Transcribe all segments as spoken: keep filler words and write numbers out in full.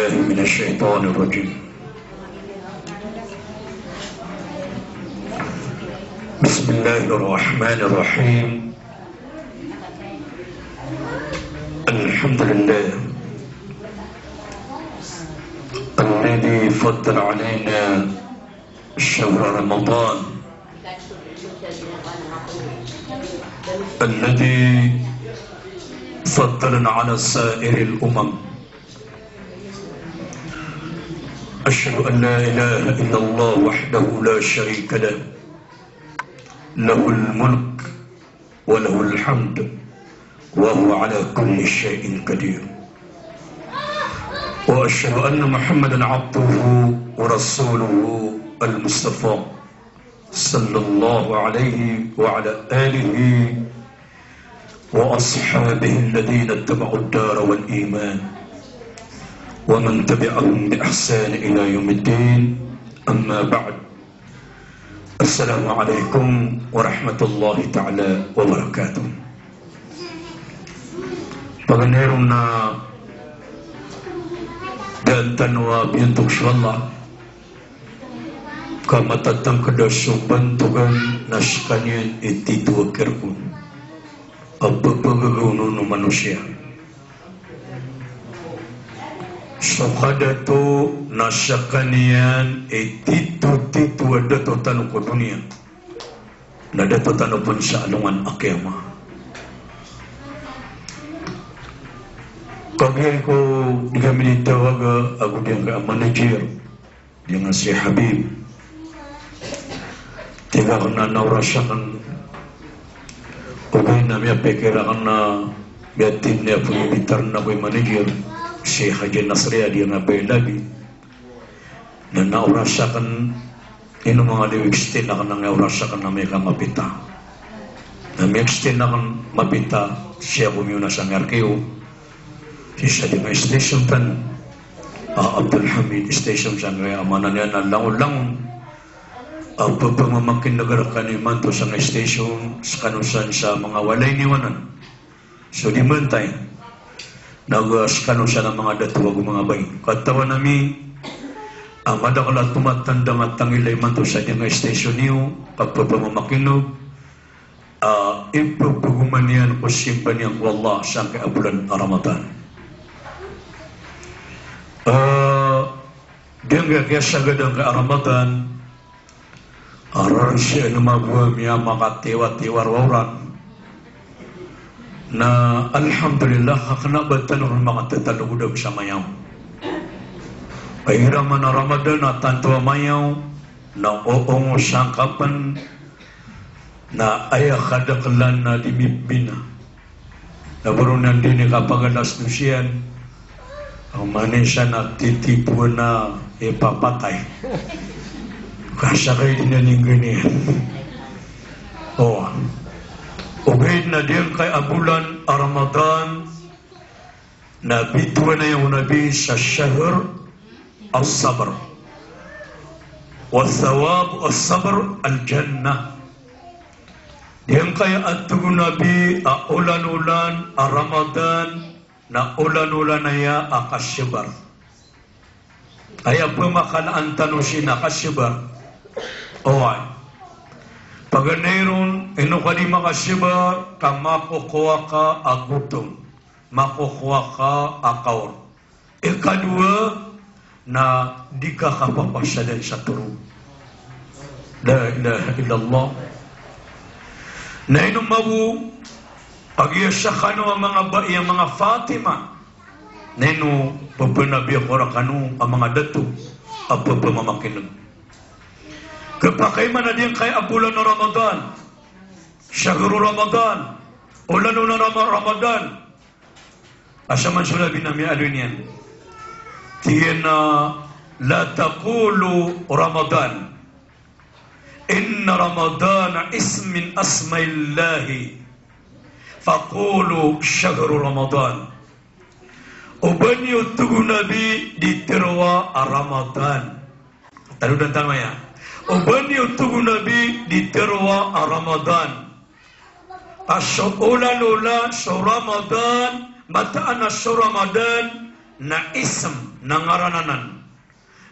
بالله من الشيطان الرجيم. بسم الله الرحمن الرحيم. الحمد لله الذي فضل علينا شهر رمضان الذي فضلنا على سائر الأمم. أشهد أن لا إله إلا الله وحده لا شريك له، له الملك وله الحمد وهو على كل شيء قدير. وأشهد أن محمدا عبده ورسوله المصطفى صلى الله عليه وعلى آله وأصحابه الذين اتبعوا الدار والإيمان ومن تبعهم بإحسان إلى يوم الدين. أما بعد. Assalamu alaikum warahmatullahi ta'ala wabarakatuh. Paganay ron na daan tano a biyontog so Allah ka matatangkd a so bantogan na skaniyan i tito a kirkon a pphagagaw o manosiya. So kadato na skaniyan i tito-tito a dato tano ko doniya na dato tano pn sa alongan a kiyama. Kagiya ko di kami di tawaga ago di angka a manager, di nga si Habib. Tig akn a naoras akn, ogaid na miyapikir akn a miyatim niyan pn i bitar na ko i manager, si Haji Nasri a di nga Bailabi. Na naoras akn, ino manga di extend akn a naoras akn a miyaka mapita. Na mi-extend akn mapita, sii ko miyona sangkaya rk iyo. Sii sa di nga station tano a Abdul Hamid station sangkaya, a maana niyan na langon-langon a pphamakin'g rkano imanto sangkaya station, skano san sa manga walay niyo anan. So di mantay na go skano san a manga dato ago manga bai. Katawan ami a madakl a tomatandang a tangila imanto sa di nga station iyo ka pphamakin'g a ipphagoma niyan ko simba niyan ko Allah sangkaya bolan a Ramadan. A, di angkaya kiyasagadan ka a Ramadan, a rarn sii a mabowat a miyamakatiwatiwar waoran. Na alhamdulillah, ka kna ba tano ron makatatalogodag sa mayaw. Ay, igira man a Ramadan a tanto a mayaw, na oongo sangkapn, na aya kadaklan na di mibina. Na baro nan di ni kapagalas dosiyan. Ang manisa na titipuan na ipapatay. Kasakay di na ningginiyan. O. Ogaid na di angkaya bolan a Ramadan, na bitowan aya o Nabi sa shahr as-sabr. Wa thawab as-sabr al-jannah. Di angkaya a tig o Nabi a olan-olan a Ramadan na olan-olan aya a kasabar. Aya pmakalaan tano sii na kasabar. Oway. Paganay ron, ino ka di makasabar, ka makokowa ka a gotom, makokowa ka a kaor. Ikadowa na di ka kapapasadan sa toro. La ilaha illallah. Na ino mambo a giya skano a manga bai a manga Fatima, na ino pphanabi ako rkano a manga dato a pphamakin'g. Khapakay man a di angkaya bolan a Ramadan, shahru Ramadan, olan-olan a Rama-, Ramadan, a saman so Nabi na miyaaloy niyan. Tig iyan a, "La taqulu Ramadan. Inna Ramadan ismun min asma'illahi. Faqulu shahru Ramadan." O ba niyo, tig o Nabi, di tharoa a Ramadan. Tanodan tano aya. O ba niyo, tig o Nabi, di tharoa a Ramadan. Ka so olan-olan so Ramadan, mataan a so Ramadan, na ism, na ngaran anan,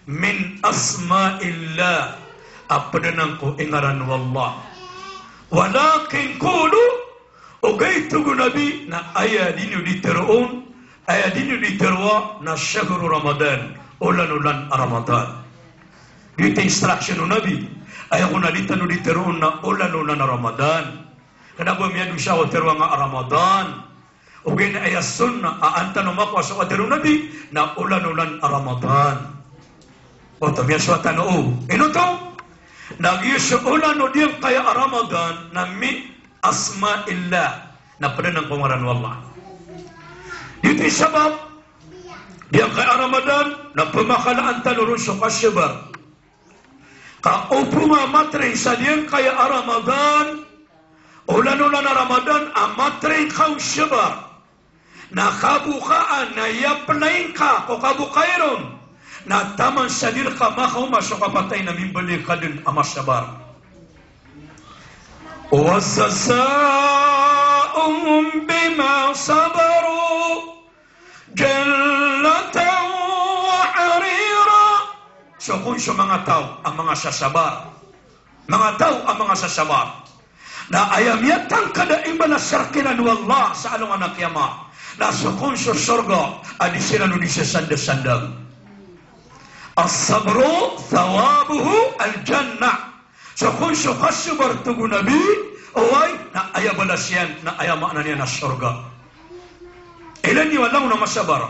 min asma'illah, a pd anan ko ingaran o Allah. Walakin qulu, ogaid tig o Nabi na aya di niyo di tharoon, aya di niyo di tharoa na shahru Ramadan, olan-olan a Ramadan. Giyoto i instruction o Nabi, aya kon a di tano di tharoon na olan-olan a Ramadan. Kna ba miyadosa ko tharoa nga a Ramadan. Ogaid na aya sunnah a an tano makowa so katharo o Nabi na olan-olan a Ramadan. Oto, miyasowa tano o. Ino oto? Na giya so olan o giyangkaya a Ramadan na min asma'illah. Na pd anan ko ngaran o Allah. Giyoto i sabap, giyangkaya a Ramadan, na pmakalaan tano ron so kasabar. Ka opama a matreng sa giyangkaya a Ramadan, olan-olan a Ramadan a matreng ka o sabar, na kabokaan na aya pnaing ka ko kabokai ron, na taman sa di rka makaoma so kapatay na mimbaloy ka dn a masabar. Wa jazaa'uhum bima sabaru jannatan wa harira. So kon so manga taw a manga sasabar. Manga taw a manga sasabar. Na aya miyatangkd a imbalas rkiran o Allah sa alongan a kiyamat, na so kon so sorga a di siran o di sasandasandang. As-sabru thawabuhu al-jannah. So kon so kasabar, tig o Nabi, oway, na aya balas iyan, na aya maana niyan na sorga. Ilay niyo a langon a masabar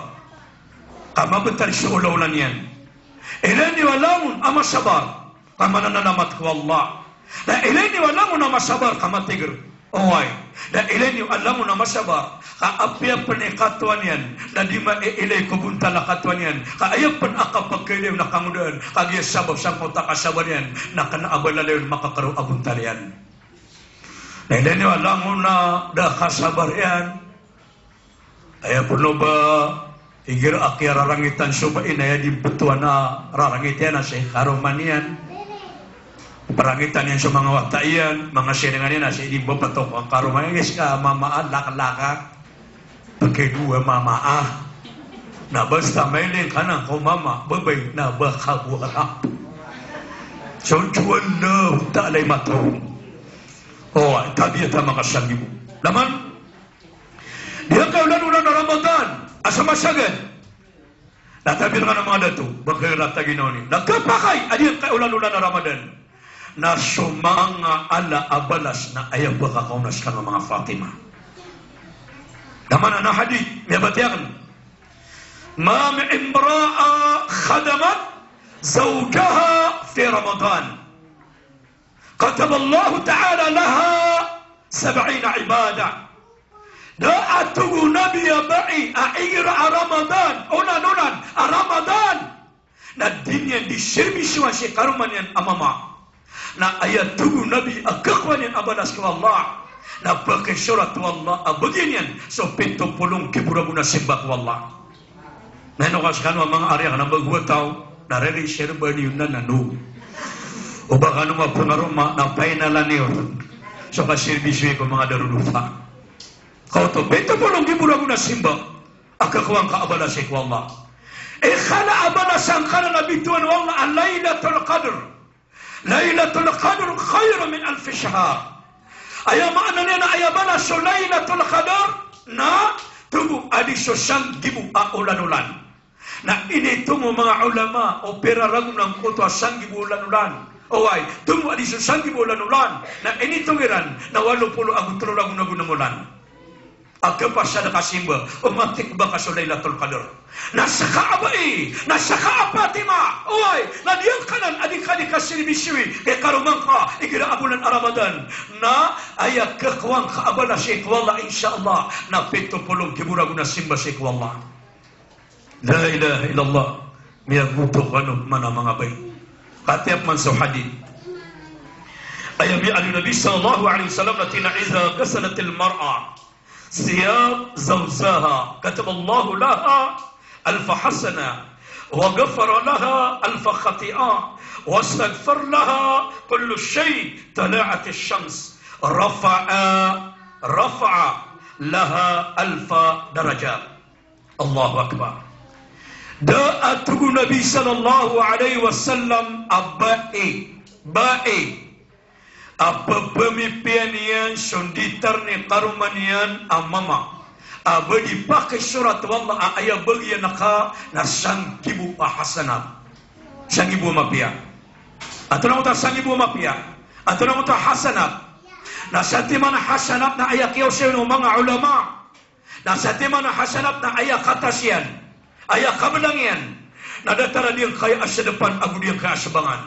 ka mabtad so olaola niyan. Ilay niyo a langon a masabar ka mananalamat ko Allah. Na ilay niyo a langon a masabar ka matigr. Oway, na ilay niyo a langon a masabar ka apiya pn i katowan iyan na di maiilay ko bontal a katowan iyan, ka aya pn a kapakailay on na kangodaan, ka giya sabap sangkoto a kasabar iyan na kna a ba lalayon makakaro a bontal iyan. Na ilay niyo a langon a da kasabar iyan, aya pn o ba igira a kiyararangitan so bai na aya di ptowan a rarangit iyan na sii karoma niyan. Parangitan iyan so manga wata iyan, manga siringan iyan na sii di mbapatoko a karoma iyan, iska mama a laklaka. Pkhadowa mama a. Na basta mailing ka nan ko mama, babay na ba ka bo harap. So juwan na uta lay mato. O, tabiya ta makasanggibo. Laman, di ka olan-olan a Ramadan a sa masagad. Na tabiya rkano manga dato, ba kay rata ginawa ni. Na kapakay a di ka olan-olan a Ramadan. Na so manga ala a balas na aya pkakaona skano manga Fatima. Na maana na hadith, miyabatiya akn. Ma min imra'a khadamat zawjaha fi Ramadan. Kataballahu ta'ala laha sab'ina ibada. Da a, tig o Nabi, a bai a igira a Ramadan, olan-olan a Ramadan, na di niyan di sirbisyowan si karoma niyan a mama. Na aya, tig o Nabi, a kakowa niyan a balas ko Allah, na pkisorat o Allah a bagian iyan so pito polo nggibo ragon a simba ko Allah. Na ino ka skano a manga ari akn a bago a taw, na riri sirbani on na nano. O ba kano mapangaroma na painalan iyo so kasirbisyo ko manga darodosa. Ka oto, pito polo nggibo ragon a simba a kakowa ngka a balas ko Allah. Ikala a balas angka na bitowan o Allah a Laylatul Qadr. Laylatul Qadr khayrun min alfi shahr. Aya maana niyan na aya balas o Laylatul Qadr na tomo a di so sanggibo a olan-olan. Na initong o manga ulama o pira ragon angkoto a sanggibo olan-olan. Oway, tomo a di so sanggibo olan-olan. Na initong iran na walo polo ago telo ragon a olan. A kapasad ka simba, o matik ba ka so Laylatul Qadr. Na ska a bai, na ska a Fatima, oway, na di angkanan a di ka di kasirbisyowi, kay karoma ngka igira a bolan a Ramadan. Na aya kakowa ngka a balas sii ko Allah, insha Allah, na pito polo nggibo ragon a simba sii ko Allah. La ilaha illallah. Miyagoto kano man a manga bai. Katiya pman so hadith. Aya miyaaloy o Nabi sallallahu alaihi wasallam na tig iyan a, "Idha ghasalatil mar'a thiyab zawjiha, kataballahu laha alfa hasanah, wa ghafara laha alfa khati'ah, wa istaghfara laha kullu shay' tala'atish shams, rafa'a, rafa'a laha alfa darajah." Allahu Akbar. Da a tig o Nabi sallallahu alaihi wasallam a bai, bai a pphamipiya niyan so nditar i karoma niyan a mama a ba di pakisorat o Allah a aya bagi iyan ka na sanggibo a hasanat. Sanggibo a mapiya. Antonaa oto a sanggibo a mapiya? Antonaa oto a hasanat? Na satiman a hasanat na aya kiyaosay on o manga ulama. Na satiman a hasanat na aya katas iyan, aya kablang iyan, na datar a giyangkaya a sedepan ago giyangkaya a sebangan.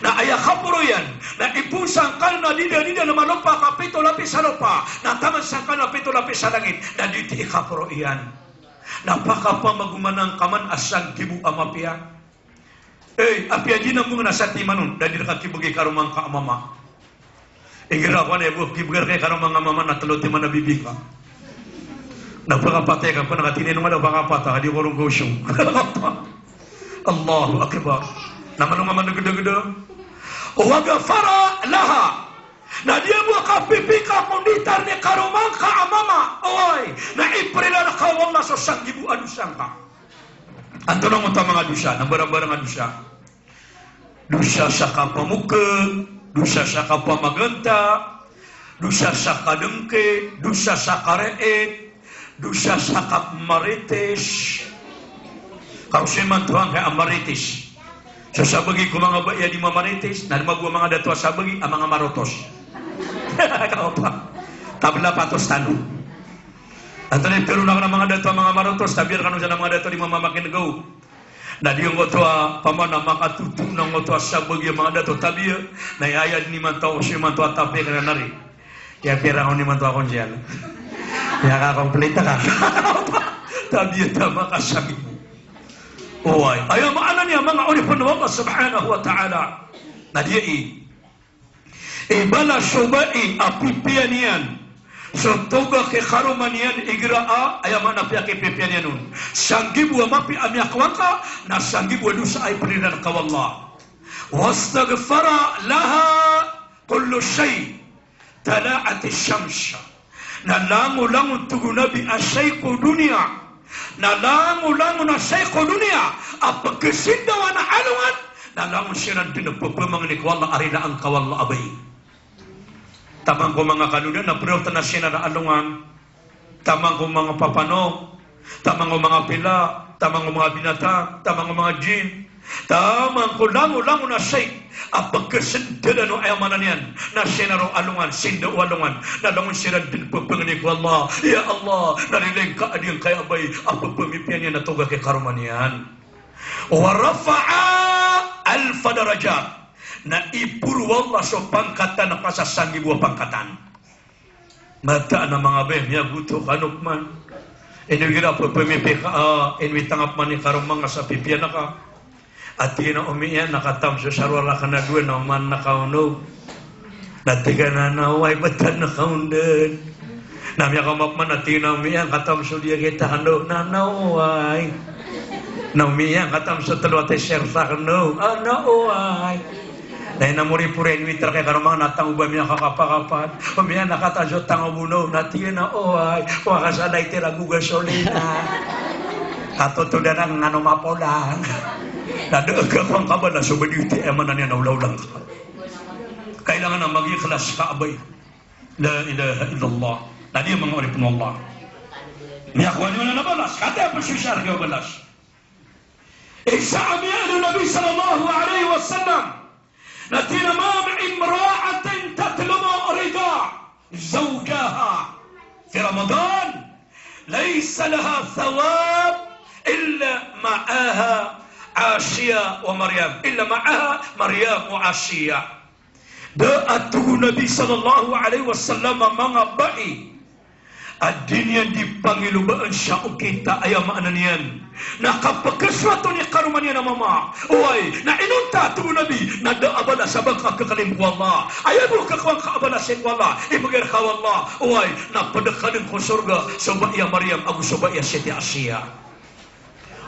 Na aya kaporo iyan, na ipoon sangkanan a dida-dida na malopa ka pito lapis a lopa, na taman sangkanan a pito lapis a langit, na di ti ikaporo iyan. Na pakapamagoman angka man a sanggibo a mapiya. Eh, apiya di na mong na satiman on, da di rka kibegay karoma ngka a mama. Igira ko na ibo kibegay rka karoma ngka a mama na telo timan a bibi ka. Na pakapatay ka, ko na katinino nga da pakapatay, di ko ron ko siyong. Allahu Akbar. Na mano nga man degdegde. Wa ghafara laha. Na di a bo kapipiya ko nditar i karoma ngka a mama. Oway, na iprila rka o Allah so sanggibo a dosa ngka. Antonaa oto a manga dosa, na mbarang-barang a dosa. Dosa sa kapamokeg, dosa sa kapamaganta, dosa sa kadengki, dosa sa kareet, dosa sa kapmaritis. Karoso imanto angkaya a maritis. So sabagi ko manga bai a di mamaritis, na di mago a manga dato a sabagi a manga marotos. Kaopa. Tabla patos tano. Antonaa i pero na manga dato a manga marotos, tabiya rkano san a manga dato a di mamamakineg. Na di ngoto a pamana makatoto na ngoto a sabagi a manga dato tabiya, na aya di nimanto a osi manto a tapi ka na nari. Iya pira ko nimanto a konsiyan. Iya ka kompleto ka. Tabiya ta makasanggibo. Oway. Aya maana niyan manga oripn o Allah subhanahu wa ta'ala. Na di i Ibala so bai a pipiya niyan so togak i karoma niyan igira a, aya maana piyakipipiya niyan on. Sanggibo a mapiya a miyakowa ngka, na sanggibo a dosa a iprila rka o Allah. Wastaghfara laha kullu shay, tala'ati shams. Na langolangon, tig o Nabi, a shay ko doniya. Na langolangon a shay ko doniya a pkhasindawan a alongan, na langon siran dn pphmangni ko Allah a rilaan ka o Allah a bai. Taman ko manga kanodan na piraotan a sinar a alongan. Taman ko manga papano, taman ko manga pila, taman ko manga binatang, taman ko manga jin, taman ko langolangon a shay a pkhasindawan o, aya maana niyan na sinar o alongan, sindaw o alongan, na langon siran dn pphangni ko Allah, ya Allah, na rilaan ka a giyangkaya a bai a pphamipiya niyan a togak i karoma niyan. Wa rafa'a alfa darajat. Na iporo o Allah so pangkatan ka sa sanggibo a pangkatan. Mataan a manga bai, miyagoto kano pman. Ino igira pphamipiya ka, ah, ino i tangap man i karoma ngka sa pipiya ngka. A tig iyan a, omi iyan, na katam so sarwal akn a dowa na oman ngka on. Na tig iyan a, na oway, btad ngka on dn. Na miyakaoma pman a tig iyan a, omi iyan, katam so diya kita kano, na, na oway. Na omi iyan, katam so telo a t-shirt akn, na, ah, na oway. Na inamoripori a inwit rka i karoma ngka na tangob a miyakakapakapad. Omi iyan, na katam so tangob on, na tig iyan a, oway, wa ka sa da itira go gasolina. Katotodan a ngano mapolang. Na da a kakowa ngka bala so ba di iti, aya maana niyan na olaola ngka. Kailangan a magikhlas ka a bai. La ilaha illallah. Na di, manga oripn o Allah, miyakowa niyo anan a balas. Kataya pn so isa rka a balas. Isa a miyaaloy o Nabi sallallahu alaihi wasallam na tig iyan a, ma min imra'atin tatlubu rida zawjiha fi Ramadan laysa laha thawab illa ma'aha Asiya wa Maryam, illa ma'aha Maryam wa Asiya. Da a tig o Nabi sallallahu alaihi wasallam a manga bai a di niyan di pangilobaan sa okit a, aya maana niyan na kapkhasowat on i karoma niyan a mama. Oway, na inonta, tig o Nabi, na da a balas a ba ngka khakalin ko Allah. Aya bo kakowa ngka a balas ko Allah, ibgay rka o Allah. Oway, na pd khalin ko sorga so bai a Maryam ago so bai a Siti Asiya.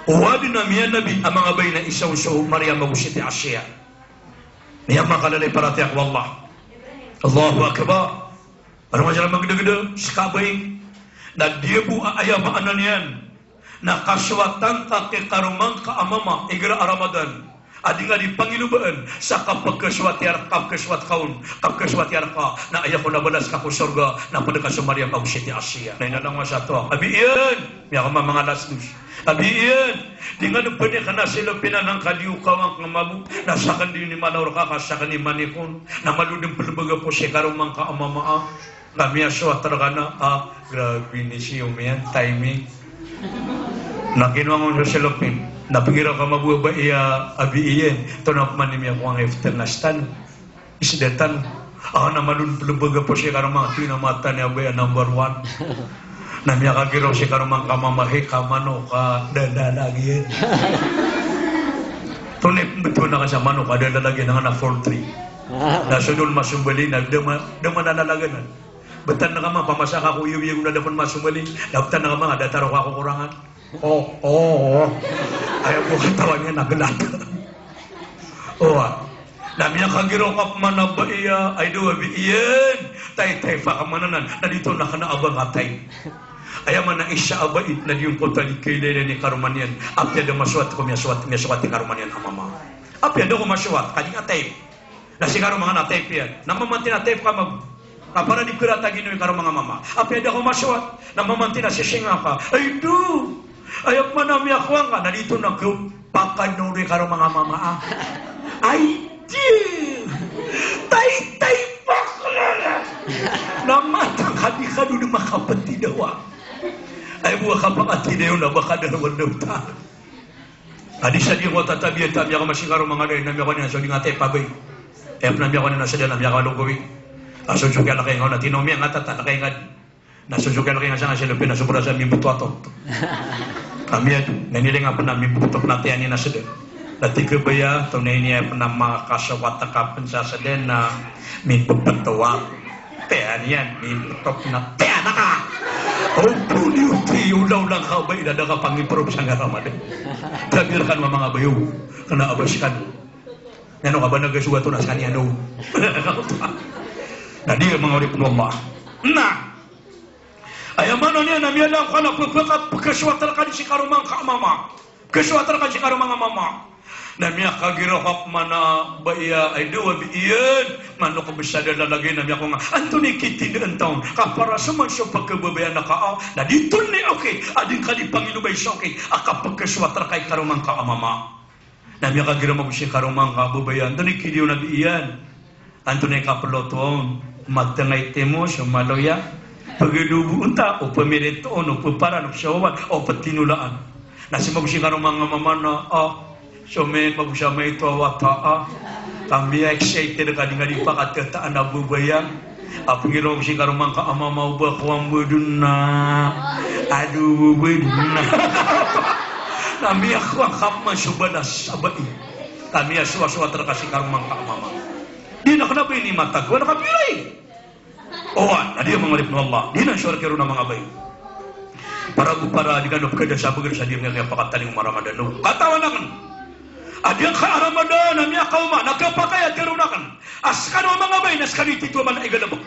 O adn a miyanabi a manga bai na isa on so Maryam ago Siti Asiya. Miyamakalala i paratiyaya ko Allah. Allahu Akbar. Aro nga siran magdagdag sii ka bai. Na di bo a, aya maana niyan Na kasowatan ka ki karoma ngka a mama igira a Ramadan a di nga di pangilobaan sa kapekesowat iyan, kapekesowat ka on, kapekesowat iyan ka, na aya ko na balas ka ko sorga na ped ka so Maryam ago Siti Asiya. Na inadang masa to, abi iyan, miyakamamangalalos. Abi iyan, di nga di ped ka na silopinan angka di o kawang ka mabo, na saken di ni manaw reka ka saken i manik on, na malo den pelebega po si karoma ngka a mama a. Na miyasowat reka na, ah, grabe ni si Omi iyan, timing. Na kinowa ngka on so selopin. Na pegiraw ka mabo a bai a, abi iyan, to na pman i miyakowa nga iftar na stan. Isdatan. Ah, na malo den pelebega po si karoma ngka, tig na mata niyan a bai a number one. Na miyakagiraw si karoma ngka a mama, hi ka manok a da lalagian. To na i pembetowan ka sa manok a da lalagian, angkanan a four three. Na so dn on masombali na da ma-, da manalalagan. Betan ka mama, pamasa ka ko iyo-iyo na da pen masombali. Na betan ka mama, da taro ka ko korangan. O, o, o. Aya bo katawan iyan na gelat. O, a. Na miyakagiraw ka pman a bai a, ay do, abi iyan. Tay, tay, pa ka man anan. Na di to na kena a ba nga tay. Aya maana isa a bai na di on koto a di kailay-ilay i karoma niyan. Apiya da masowat ko miyasowat, miyasowat i karoma niyan a mama. Apiya da ko masowat, ka di nga tay. Na si karoma nga na type iyan. Na mamanti na type ka mabo. Ka para di kerata gino i karoma nga mama. Apiya da ko masowat. Na mamanti na sisinga ka. Ay do. Aya pman a miyakowa ngka. Na di to na ko pakano di karoma nga mama a. Ay di. Tay, tay, pakala. Na mata ka di ka do di makapetidawa. Ay bo a kapakatidawa na ba ka da wala uta. A di sa di ko tatabiya, tabiya ka masi karoma nga bai, na miyakowa niyan so di nga type a bai. Aya pman a miyakowa niyan a seden na miyakalogowi. A so so kiyalakay nga on a tinomi nga tata, lakay nga. Na so so kiyalakay nga sa nga selopin na sobra sa mimboto a tot. Kami a do, na iniling a pman a mimboto pman a tiyan iyan a seden. Na tig a bai a, to na ini a pman a makasowat ka pen sa seden na mimboto a Tiyan iyan, mipetop na tiyan ka. O, puli o ti, olaola ngka bai, da ka pangimprove sangka Ramadan. Tabi rkano a manga bai o, kena a ba skano. Ino ka ba na gasowa to na skaniyan o. Na di, manga oripn o Allah. Na aya maana niyan na miyaaloy ka na pekesowat rka di si karoma ngka a mama. Kesowa rka si karoma nga mama. Na miyakagiraw ka pman a bai a, ay do, abi iyan, manok bes a da lalagian. Na miyakowa nga, antonaa i kitindaan ta on? Ka para so man so pekababayaan ka a, na di toni okay a di ngka di pangilobay so okay a kapekesowa rka i karoma ngka a mama. Na miyakagiraw mambo si karoma ngka a babaya, antonaa i kidi on, abi iyan? Antonaa i kapelot on? Matengay timo so maloya, pegedobo onta, o pemirit on, o peparan, o pesawawan, o petinolaan. Na si mambo si karoma nga mama na, ah, so mi-, mambo sa maito a wata a. Ka miya-excited ka di nga di pakatataan a babaya. A pengiraw si karoma ngka a mama o ba ko a mbedon na. Ado, mbedon na. Na miyakowa ngka pman so balas a bai. Ka miyasowasowa rka si karoma ngka a mama. Di na kena ba ini matag, wala ka piray. Owa, na di a manga oripn o Allah. Di na so rk iron a manga bai. Para bo para di kano pekada sa beger sa di nga kiyapakatalingoma a Ramadan. No, katawan aken a di ngka a Ramadan a miyakaoma, na kepakay a teroon aken a sekano a manga bai na sekano i tito a mala i galebek.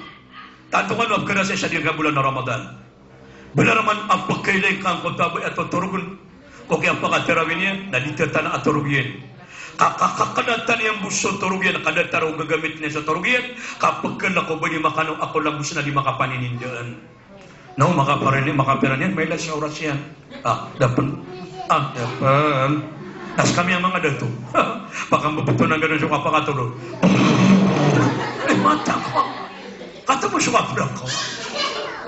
Tanto kano a pekada sa di nga kiyabolan a Ramadan. Bnar man a pekailay ka angkoto a bai a totorogen ko kiyapakatarawih niyan, na di tetana a torog iyan. Ka, ka, kakena tano iyan bo so torog iyan, ka datar o gagamit niyan so torog iyan, ka pekala ko ba di makano a ko lambos na di makapaninindaan. Na o makaparini-, makapira niyan, mailay sa oras iyan. Ah, da pen. Ah, da pen. Na sekami a manga dato. Pakambebetowan angkanan so kapakatorog. Eh, mata ko. Kato mo so kaprang ko.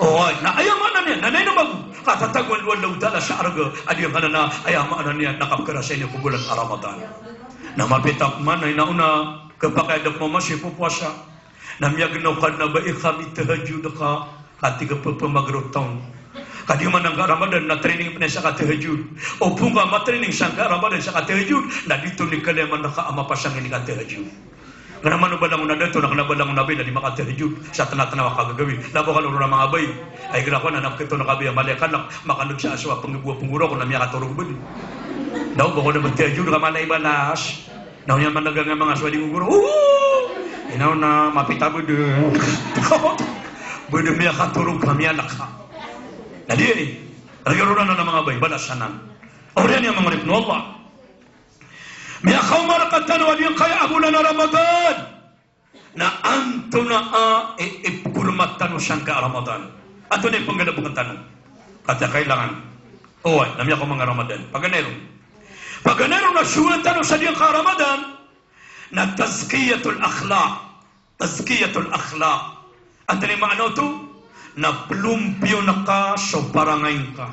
O, na aya maana niyan, na ino mambo? Katatagoan o Allahu Ta'ala sa arga a di ngka na, aya maana niyan, na kapekarasay niyo ko bolan a Ramadan. Na mapita pman na ino na kepakay a da ko mamasi ko powasa. Na miyagenaw ka na ba i kami tahajjud ka, ka tig a pepemagro taon. Ka di man angka Ramadan na training pn sa katahajjud. O pn ka matraining sangka Ramadan sa katahajjud, na di toni kaleman ka a mapasang ini katahajjud. Kena man o balangon a dato, na kena balangon a bai na di makatahajjud sa tena-tena a kagagawii. Labo kano ron a manga bai. Ay, gira ko na, na peketoon ka bai a mala i kalek, makaneg sa aso a pengebo a penggoraok na miyakatorog bed. Na o ba ko na matahajjud ka mala i balas. Na o niyan managang a manga aso a di ngogoraok. Oo! Ino na mapita bed. Bed miyakatorog ka miyalek ka. Na di, Rgay ron anan a manga babay, balasan anan. Oriyan iyan manga oripn o Allah. Miyakaoma rktano a giyangkaya a bolan a Ramadan na antonaa i, i, ipgormat tano sangkai a Ramadan. Antonaa i pnggalbkn tano. Katii a kailangan. Oway, na miyakaoma nga Ramadan. Paganay ron. Paganay ron na sogoan tano sa giyangkaya a Ramadan na tazkiyatul akhlaq. Tazkiyatul akhlaq. Antonaa i maana oto? Na plompiyon ka so parangay ngka.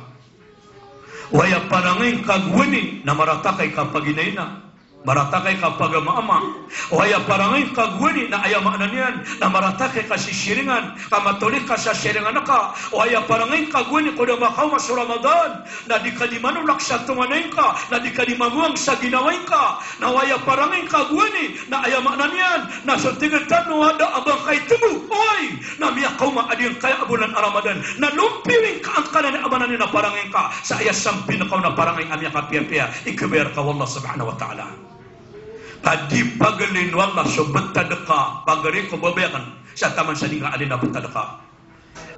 Oway a parangay ngka gowani na maratakay ka paginaina, maratakay ka pagamaama. Oway a parangay ngka gowani na aya maana niyan na maratakay ka sisiringan, ka matolik ka sa siringan ka. Oway a parangay ngka gowani ko da makaoma so Ramadan na di ka di manolak sa tonganay ngka, na di ka di mangowang sa ginaway ngka. Na oway a parangay ngka gowani na aya maana niyan na so tig tano a da a ba ngka itbo. Oway, na miyakaoma a giyangkaya a bolan a Ramadan na lompiyon ka angkanan a maana niyan a parangay ngka sa aya sampin ka on a parangay a miyakapiyapiya i khabayar ka o Allah subhanahu wa ta'ala. Ka di paglin o Allah so btad ka pagari ko babay akn sa taman sa di ngka alin a btad ka.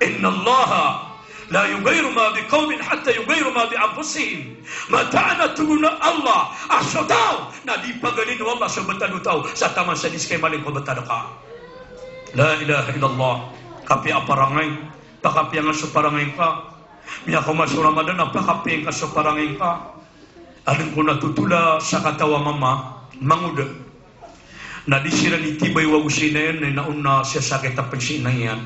Innallaha la yughayyiru ma biqawmin hatta yughayyiru ma bi anfusihim. Mataan a tig o Allah a so taw na di paglin o Allah so btad o taw sa taman sa di skay malin ko btad ka. La ilaha illallah. Kapiya a parangay, pakapiya nga so parangay ngka. Miyakaoma so Ramadan na pakapiya ngka so parangay ngka. Adn ko na totola sakataw a mama, mangoda. Na di siran itibay o ago sa ina iyan, na ina on na siyasakit a pd si ina iyan.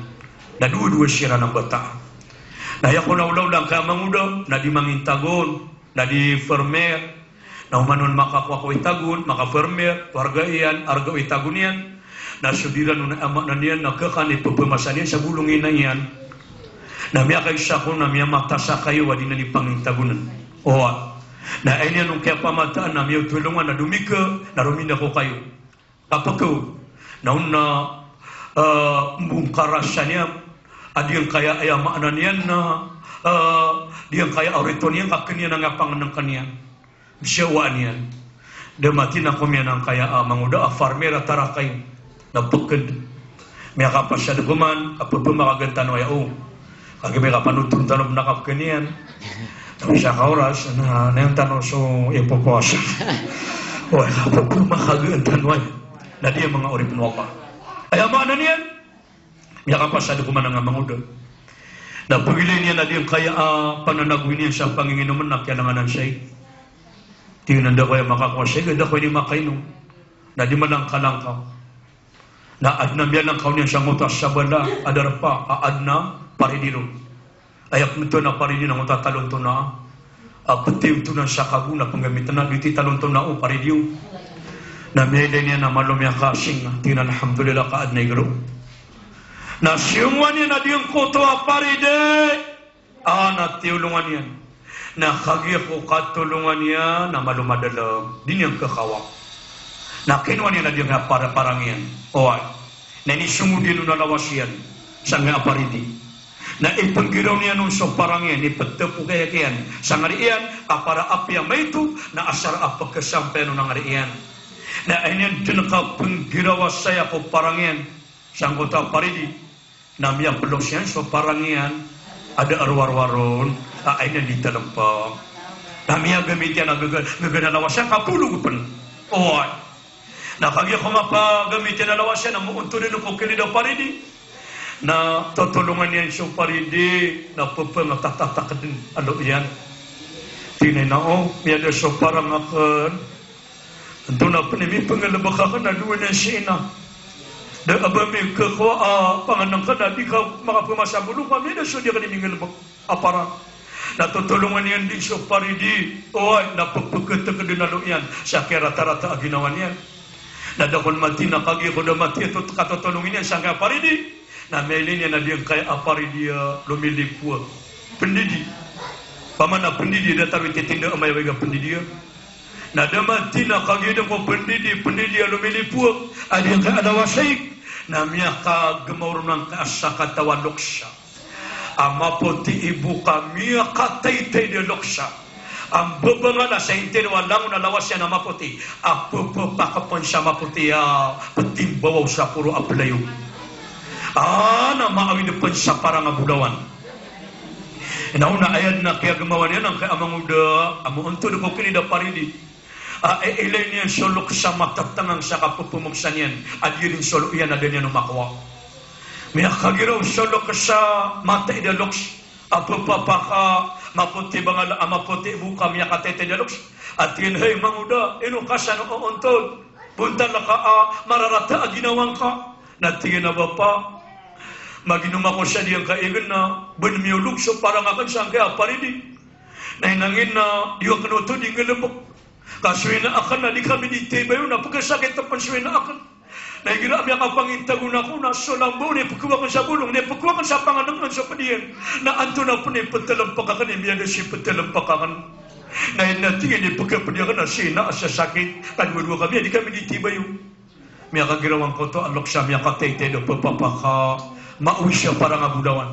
Na dowa-dowa siran a bata. Na aya kon a olaola angkaya mangoda, na di mangintagon, na di fermer. Na oman on makakowa ko itagon, makafermer, warga iyan, arga o itagon iyan. Na so diran on a aya maana niyan na khakan i pphamasa niyan sa bolong i ina iyan. Na miyakaisa kon na miyamata sa kayo a di niyan di pangintagonan. Oway. Na aya niyan on kiyapamataan na miyatolongan na domika na rominda ko kayo. Kapakaw. Na on na, eh, mbongkarasa niyan a giyangkaya aya maana niyan na, eh, giyangkaya a orito niyan ka kn iyan angkaya pangnngkn iyan. Bsawaan iyan. Da mati na ko miyanangkaya a mangoda a farmer a tarakay. Na pkd. Miyakapasad ko man, kapphama ka gantano aya o. Kagiya miyakapanotol tano pn a kapkn iyan. Tapos sa kaoras, na, na iyan tano so ipopowasa. Oway, kapphama ka gantano aya. Na di iyan manga oripn o Allah. Aya maana niyan, miyakapasad ko man angkaya mangoda. Na pagilay niyan a giyangkaya a pananagoy niyan sa panginginomn na kiyalanganan saya. Tig iyan a da ko aya makakowa saya, da ko aya di makainom. Na di malangkalangka. Na adn a miyalangkaw niyan sa ngoto a sabala a darpa a adn a paridi ron. Aya pmtowan a paridi na ngoto a talontonaa. A ptiyotonan sa kago na pnggamitn a di ti talontonaa o paridi o. Na miyailay niyan a malo miyakasing, tig iyan a alhamdulillah ka adn a igro. Na siyongowan iyan a giyangkoto a paridi a na tiyolongan iyan. Na kagiya ko katolongan iyan na malo madalm. Di niyan kakawa. Na kinowa niyan a giyangkaya para-, parang iyan. Oway. Na inisongod iyan on a lawas iyan sangkaya paridi. Na ipnggiraw niyan on so parang iyan, iptpokay iyan sangkari iyan, ka para apiya maito, na asar a pkhasampayan on angkari iyan. Na aya niyan dn kapnggirawa saya ko parang iyan sangkoto a paridi, na miyaplos iyan so parang iyan a da a rowar-rowar on, a aya niyan di talmpang. Na miyagamit iyan a gg-, ggn a lawas iyan ka bolog pn. Oway. Na kagiya ko mapagamit iyan a lawas iyan na moontod dn ko kilid a paridi. Na totolongan iyan so paridi, na pphangatatatatakd dn a lo iyan. Tig iyan a, o, miyada so parang akn. Antonaa pn i mipngalbk akn a dowa niyan si ina. Da a ba mikakowa a pangnngkn a di ka makapmasa a bolog ka, miyada so di akn i mingalbk a parang. Na totolongan iyan dn so paridi, oway, na ppkhatk dn a lo iyan sa kiyaratarata a ginawa niyan. Na da kon mati na kagiya ko da mati a tot-, katotolongi niyan sangkaya paridi, na miyailay niyan a giyangkaya a paridi a lomilipowa. Pndidi. Paman a pndidi, datar o ititinda a mayaw a pndidi a. Na da mati na kagiya dn ko pndidi, pndidi a lomilipowa a giyangkaya a lawas a ig, na miyakagmaw ron angkaya sakataw a loksa a mapoti i boka, miyakataytay di loksa. A mbabangala sa intino a langon a lawas iyan a mapoti a ppphakpn sa mapoti a ptimbawaw sa poro a playo. A na maawid pn sa parang a bolawan. Na ona aya dn a kiyagmawan iyan angkai a mangoda a moontod ko kini da paridi. A, e, ilay niyan so loks a matatangang sa kapepemoksa niyan a di rin so lo iyan a da niyan on makowa. Miyakagiraw so loks a mataid a loks a pepapaka, mapoti bangal a mapoti boka, miyakataitaid a loks. A tig iyan, hay mangoda, ino ka san oontod? Bontal ka a mararata a ginawa ngka. Na tig iyan a bapa, maginom ako sa diyangkai a igen na ba dn miyaolog so parang aken sangkai a paridi. Na inangin na di akn oto di nggalbk. Ka so ina aken na di kami di tibayo na pkhasakit pn so ina aken. Na igira a miyakapangintagon ako na so lambo na ipkhawa aken sa bolong, na ipkhawa aken sa pangnngkn so pd iyan. Na antonaa pn i pthlmpak aken, i miyada si pthlmpak aken. Na ina tig iyan i pkhapdi aken na si ina a sasakit. Ka dowa-dowa kami a di kami di tibayo. Miyakagiraw angkoto a loks a miyakataitaid a pepapaka, maowi sa parang a bolawan.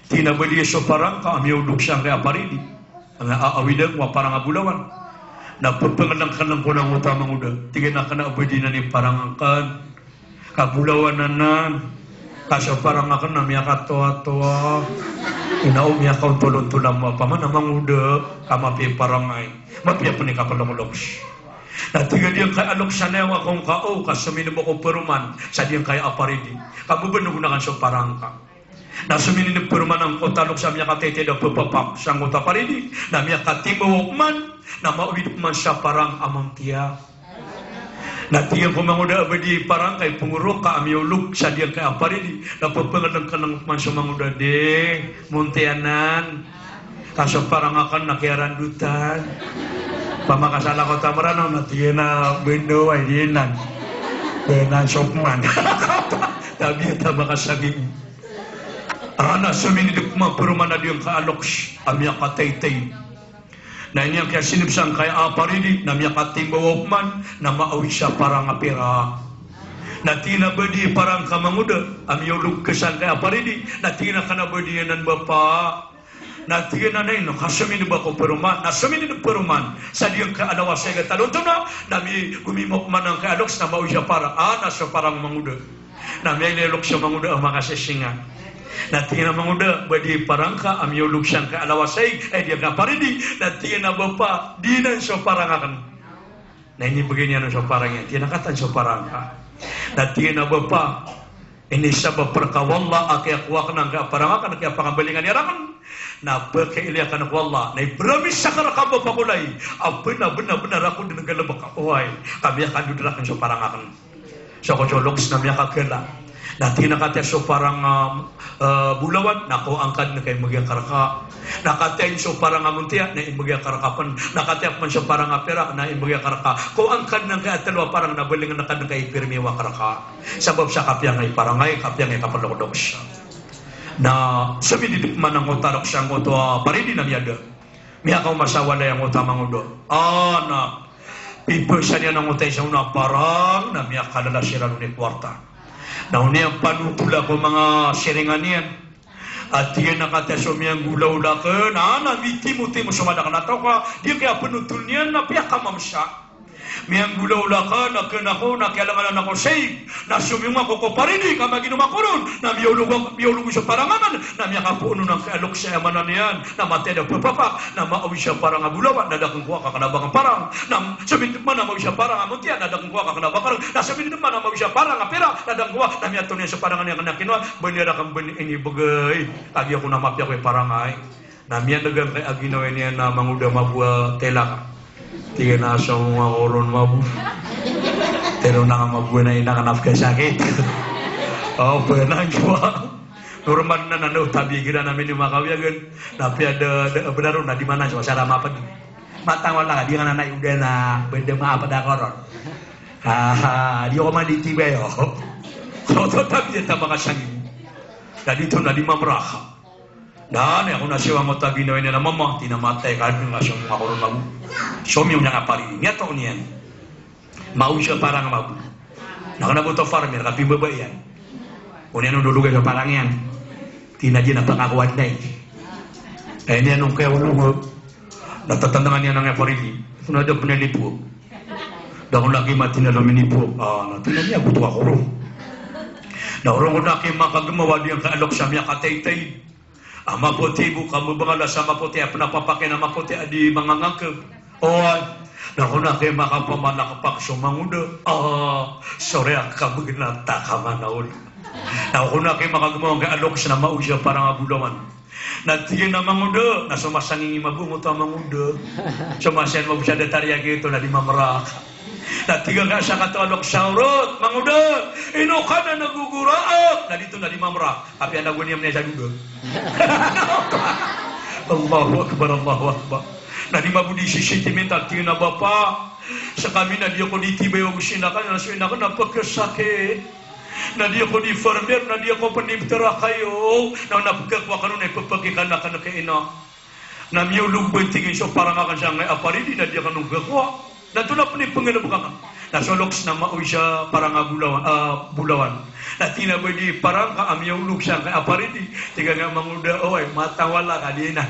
Tig iyan a ba di so parang ka a miyaolog sangkai a paridi. Anga a, awidan ko a parang a bolawan. Na pepengkelengkeleng ko na ngoto a mangoda. Tig iyan a kena a ba di nan i parang aken. Ka bolawan anan. Ka so parang aken na miyakatoatoa. Ina o miyakaontolontol a mapa man a mangoda. Ka mapiya i parang ai. Mapiya pn i kapelokloks. Na tig a diyangkai a loks a nayawa ko ngka o, ka somineb ako peroman sa diyangkai a paridi. Ka bo ba dn ogonakan so parang ka. Na somineb peroman angkoto a loks a miyakataitaid a pepapak sangkoto a paridi, na miyakatimbawa pman, na maowid pman sa parang a montiya. Na tig iyan ko mangoda a ba di parang ka i pengorok ka a miyaolog sa diyangkai a paridi, na pepengelengkeleng pman so mangoda, di, montiya nan. Ka so parang aken na kiyarandotan. Pamakasala ko ta Meranaw na tig iyan a bendo ay di nan. Benan sopman. Tabiya ta makasaging. Ana somineb pman peroman a diyangkai a loks a miyakataitaid. Na iniyan kiyasineb sangkai a paridi, na miyakatimbawa pman, na maawid sa parang a pira. Na tig iyan a ba di parang ka mangoda a miyaolog ka sangkai a paridi, na tig iyan a kena ba di anan bapa. Na tig iyan a ino, ka somineb ako peroman, na somineb peroman sa diyangkai a lawas a igat a lontona, na mi-, gomima pman angkai a loks na maawid sa parang, a, na so parang mangoda. Na miyailay a loks so mangoda a makasesinga. Na tig iyan a mangoda, ba di parang ka a miyaolog sangkai a lawas a ig, ay diyangkai a paridi, na tig iyan a bapa, di nan so parang aken. Na inibegay niyan so parang iyan, tig iyan a kataan so parang ka. Na tig iyan a bapa, inisabap rka o Allah a kiyakowa aken angkai a parang aken a kiyapakambalingan iyan raken. Na pakailay aken ko Allah, na ibramis aken rka bapa ko lay a bena, bena, bena ako den galebek. Oway, ka miyakandod raken so parang aken. So ko so loks na miyakagala. Na tig iyan a katii so parang, ah, ah, bolawan, na kowaan ka den ka imbegay akn rka. Na katii so parang a montiya, na imbegay akn rka pen. Na katii pen so parang a pirak, na imbegay akn rka. Kowaan ka den angkai a telo a parang na balingan ka den ka ipirmiwa akn rka. Sabap sa kapiya angkai parang ai, kapiya angkai kapelokloks. Na somineb man angkoto a loks sangkoto a paridi na miyada. Miyakaoma sa walay angkoto a mangoda. A, na pipesa niyan angkoto a isa on a parang, na miyakalala siran on i kowarta. Na on iyan panotola ko manga siringan iyan. A tig iyan a katii so miyanggolawla aken, a, na mitimotimo so madakl a taw ka, di kiyapenotol niyan na piyakamamsa. Miyanggolawla ka, na kena ko, na kiyalanganan ako sa ig, na somiyong ako ko paridi, ka maginom ako ron, na miyaolog, miyaolog so parang aken, na miyakapoon on angkai a loks a aya maana niyan, na mataid a pepapak, na maawid sa parang a bolawan, na da aken kowa ka kena ba aken parang, na somineb man a maawid sa parang a montiya, na da aken kowa ka kena ba aken parang, na somineb man a maawid sa parang a pirak, na da aken kowa, na miyatoon iyan so parang a niyan kena kinowa, bani raken bani inibegay, lagid ako na mapiya ko i parang ai. Na miyaneg angkai a ginawa niyan a mangoda, mabo a tela ka. Tig iyan a somong ako ron, mabo. Tero na nga mabo na ina ka na pkhasakit. O, bena angkowa. Normal na, na, na, tabi igira na mini makawiyagen. Na piya da, da, bena ron na di manan so asar a maped. Matang wala ka, di nga na na iyoda na benda maaped ako ron. Ha, ha, di ako man di tibayo. So, so, tabi iyan ta makasangin. Na di to na di mamraka. Na, na, ako na siwa angkoto a ginawa niyan a mama, tig iyan a matay ka den ka somong ako ron, mabo. Somiyong niyan a paridi. Miyatoon iyan. Maawid sa parang, mabo. Na kena bo to farmer, ka pimbaba iyan. O niyan on dologay so parang iyan. Tig iyan a di na pangakowad na i. Ay niyan on kaya olong. Na tatandangan iyan angkai a paridi. Ito na da pen a lipo. Da ako na kima, tig iyan a lominipo. A, na tig iyan a miyagoto ako ron. Na oron ko na kima kagemawa diyangkai a loks a miyakataitaid. A mapoti bo ka mbangalas a mapoti a pnapapakay na mapoti a di mangangangkb. Oway. Na kon aki makapamalakpak so mangoda. A, sorry a kabgnata ka manaol. Na kon aki makagmaw angkai a loks na maoy sa parang a bolawan. Na tig iyan a mangoda, na so masangingin mabongot a mangoda. So masayan mabosad a tariya gito na di mamrak. Na tig angkai a sakataw a loks a orot, mangoda, ino ka na nagogoraok? Na dito na di mamrak. Apiya na goni amni sa doda. Allahu Akbar, Allahu Akbar. Na di mabodi si sentimental, tig iyan a bapa, skami na di ako di tibay o sinakan, na so inakan na pkhasakit. Na di ako di farmer, na di ako pn di ptharak iyo. Na, na pkhakowa kano na ipphakikanakan ka ina. Na miyaolog ba, tig iyan, so parang akn sangkai a paridi, na di akn on khakowa. Na antonaa pn i pnggalbk akn? Na so loks na maoy sa parang a bolawan, a, bolawan. Na tig iyan a ba di parang ka a miyaolog sangkai a paridi. Tig iyan a mangoda, oway, matawala ka di na.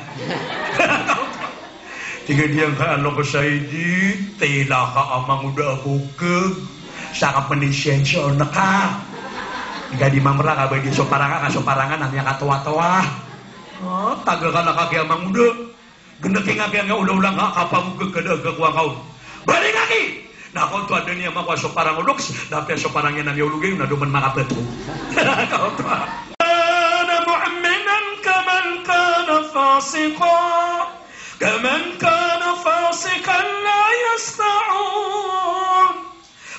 Tig iyan a giyangkai a loks a idi, tila ka a mangoda a kokg. Sa ka pn i sensyon ka. Tig iyan a di mamrak a ba di so parang ka, so parang ka na miyakatowatowa. A, taga ka na kagiya mangoda. Gnki ngka giya nga olaola nga kapamogk ka da a khakowa ngka on. Bali ngka ki! Na kon to a da niyan makowa so parang o loks, na apiya so parang iyan a miyaolog iyan na da pn makapato. Kana mu'minan kaman kana fasiqa, kaman kana fasiqan la yastawun.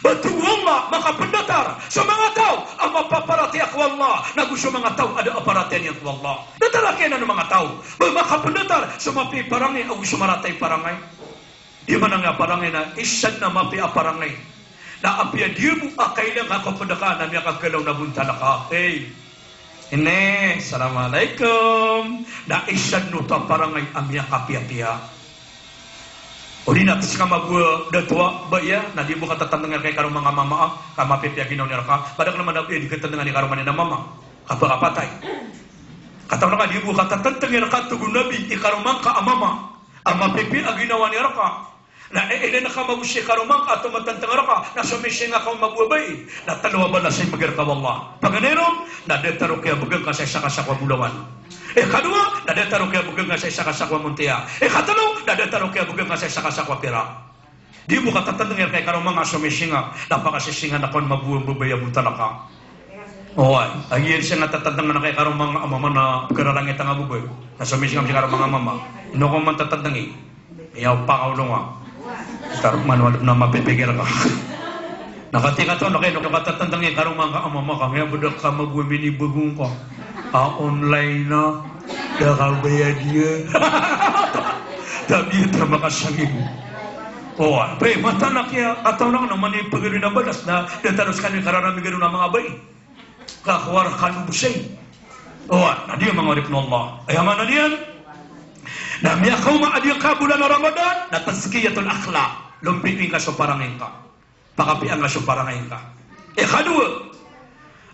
Ba tig o Allah, makapndatar so manga taw a mapaparatiyaya ko Allah, nago so manga taw a da a paratiyaya niyan ko Allah. Datar a kiyanan o manga taw, ba makapndatar so mapiya i parangay ago so marata i parangay. Di maana nga parangay na isa na mapiya a parangay. Na apiya di bo a kailang ka ko pndatar na miyakagalaw na bontal ka. Hey. Ini, assalamualaikum. Na isa oto a parangay a miyakapiyapiya. Odi na tig ka mabaya a dato a, ba iya, na di bo katatandngi rka i karoma nga mama a, ka mapipiya ginawa niyan rka. Ba da kna man a ba iya di katandngan i karoma niyan a mama. Kapakapatay. Katawan ka di bo katatandngi rka, tig o Nabi, i karoma ngka a mama a mapipiya ginawa niyan rka. Na iilan ka mabos i karoma ngka a tomatandng rka, na somisinga ka on mabaya a bai. Na tlo a balas i mbgay rka o Allah. Paganay ron, na datar o kiyabgan ka sa isa ka sako a bolawan. Ikadowa, na datar o kiyabgan ka sa isa ka sako a montiya. Ikatlo, na datar o kiyabgan ka sa isa ka sako a pirak. Di bo katatandngi rka i karoma nga a somisinga, na pakasisinga na kon mabaya a bai a bontal ka. Oway, a giya di singa tatandngan ka i karoma nga a mama na pkhararangit nga a bai. Na somisinga sii karoma nga a mama. Ino ko man tatandngi? Iya, pakaolong a. Tar manual na mapipikir ka. Na katii ka oto, na kay, na katatandngi karoma ngka a mama ka, miyabda ka mabaya a minibago ngka a online na, da ka bayad iya. Tabiya ta makasangib. O, pre, mataan a kiya, katawan ka na manipagari na balas na, da tano skaniyan kararami garo na manga bai. Ka khawar kanu busay. O, na di, manga oripn o Allah. Aya maana niyan, na miyakaoma a di ka bolan a Ramadan, na tazkiyatul akhlaq. Lompiyowi ngka so parangay ngka. Pakapiya ngka so parangay ngka. Ikadowa,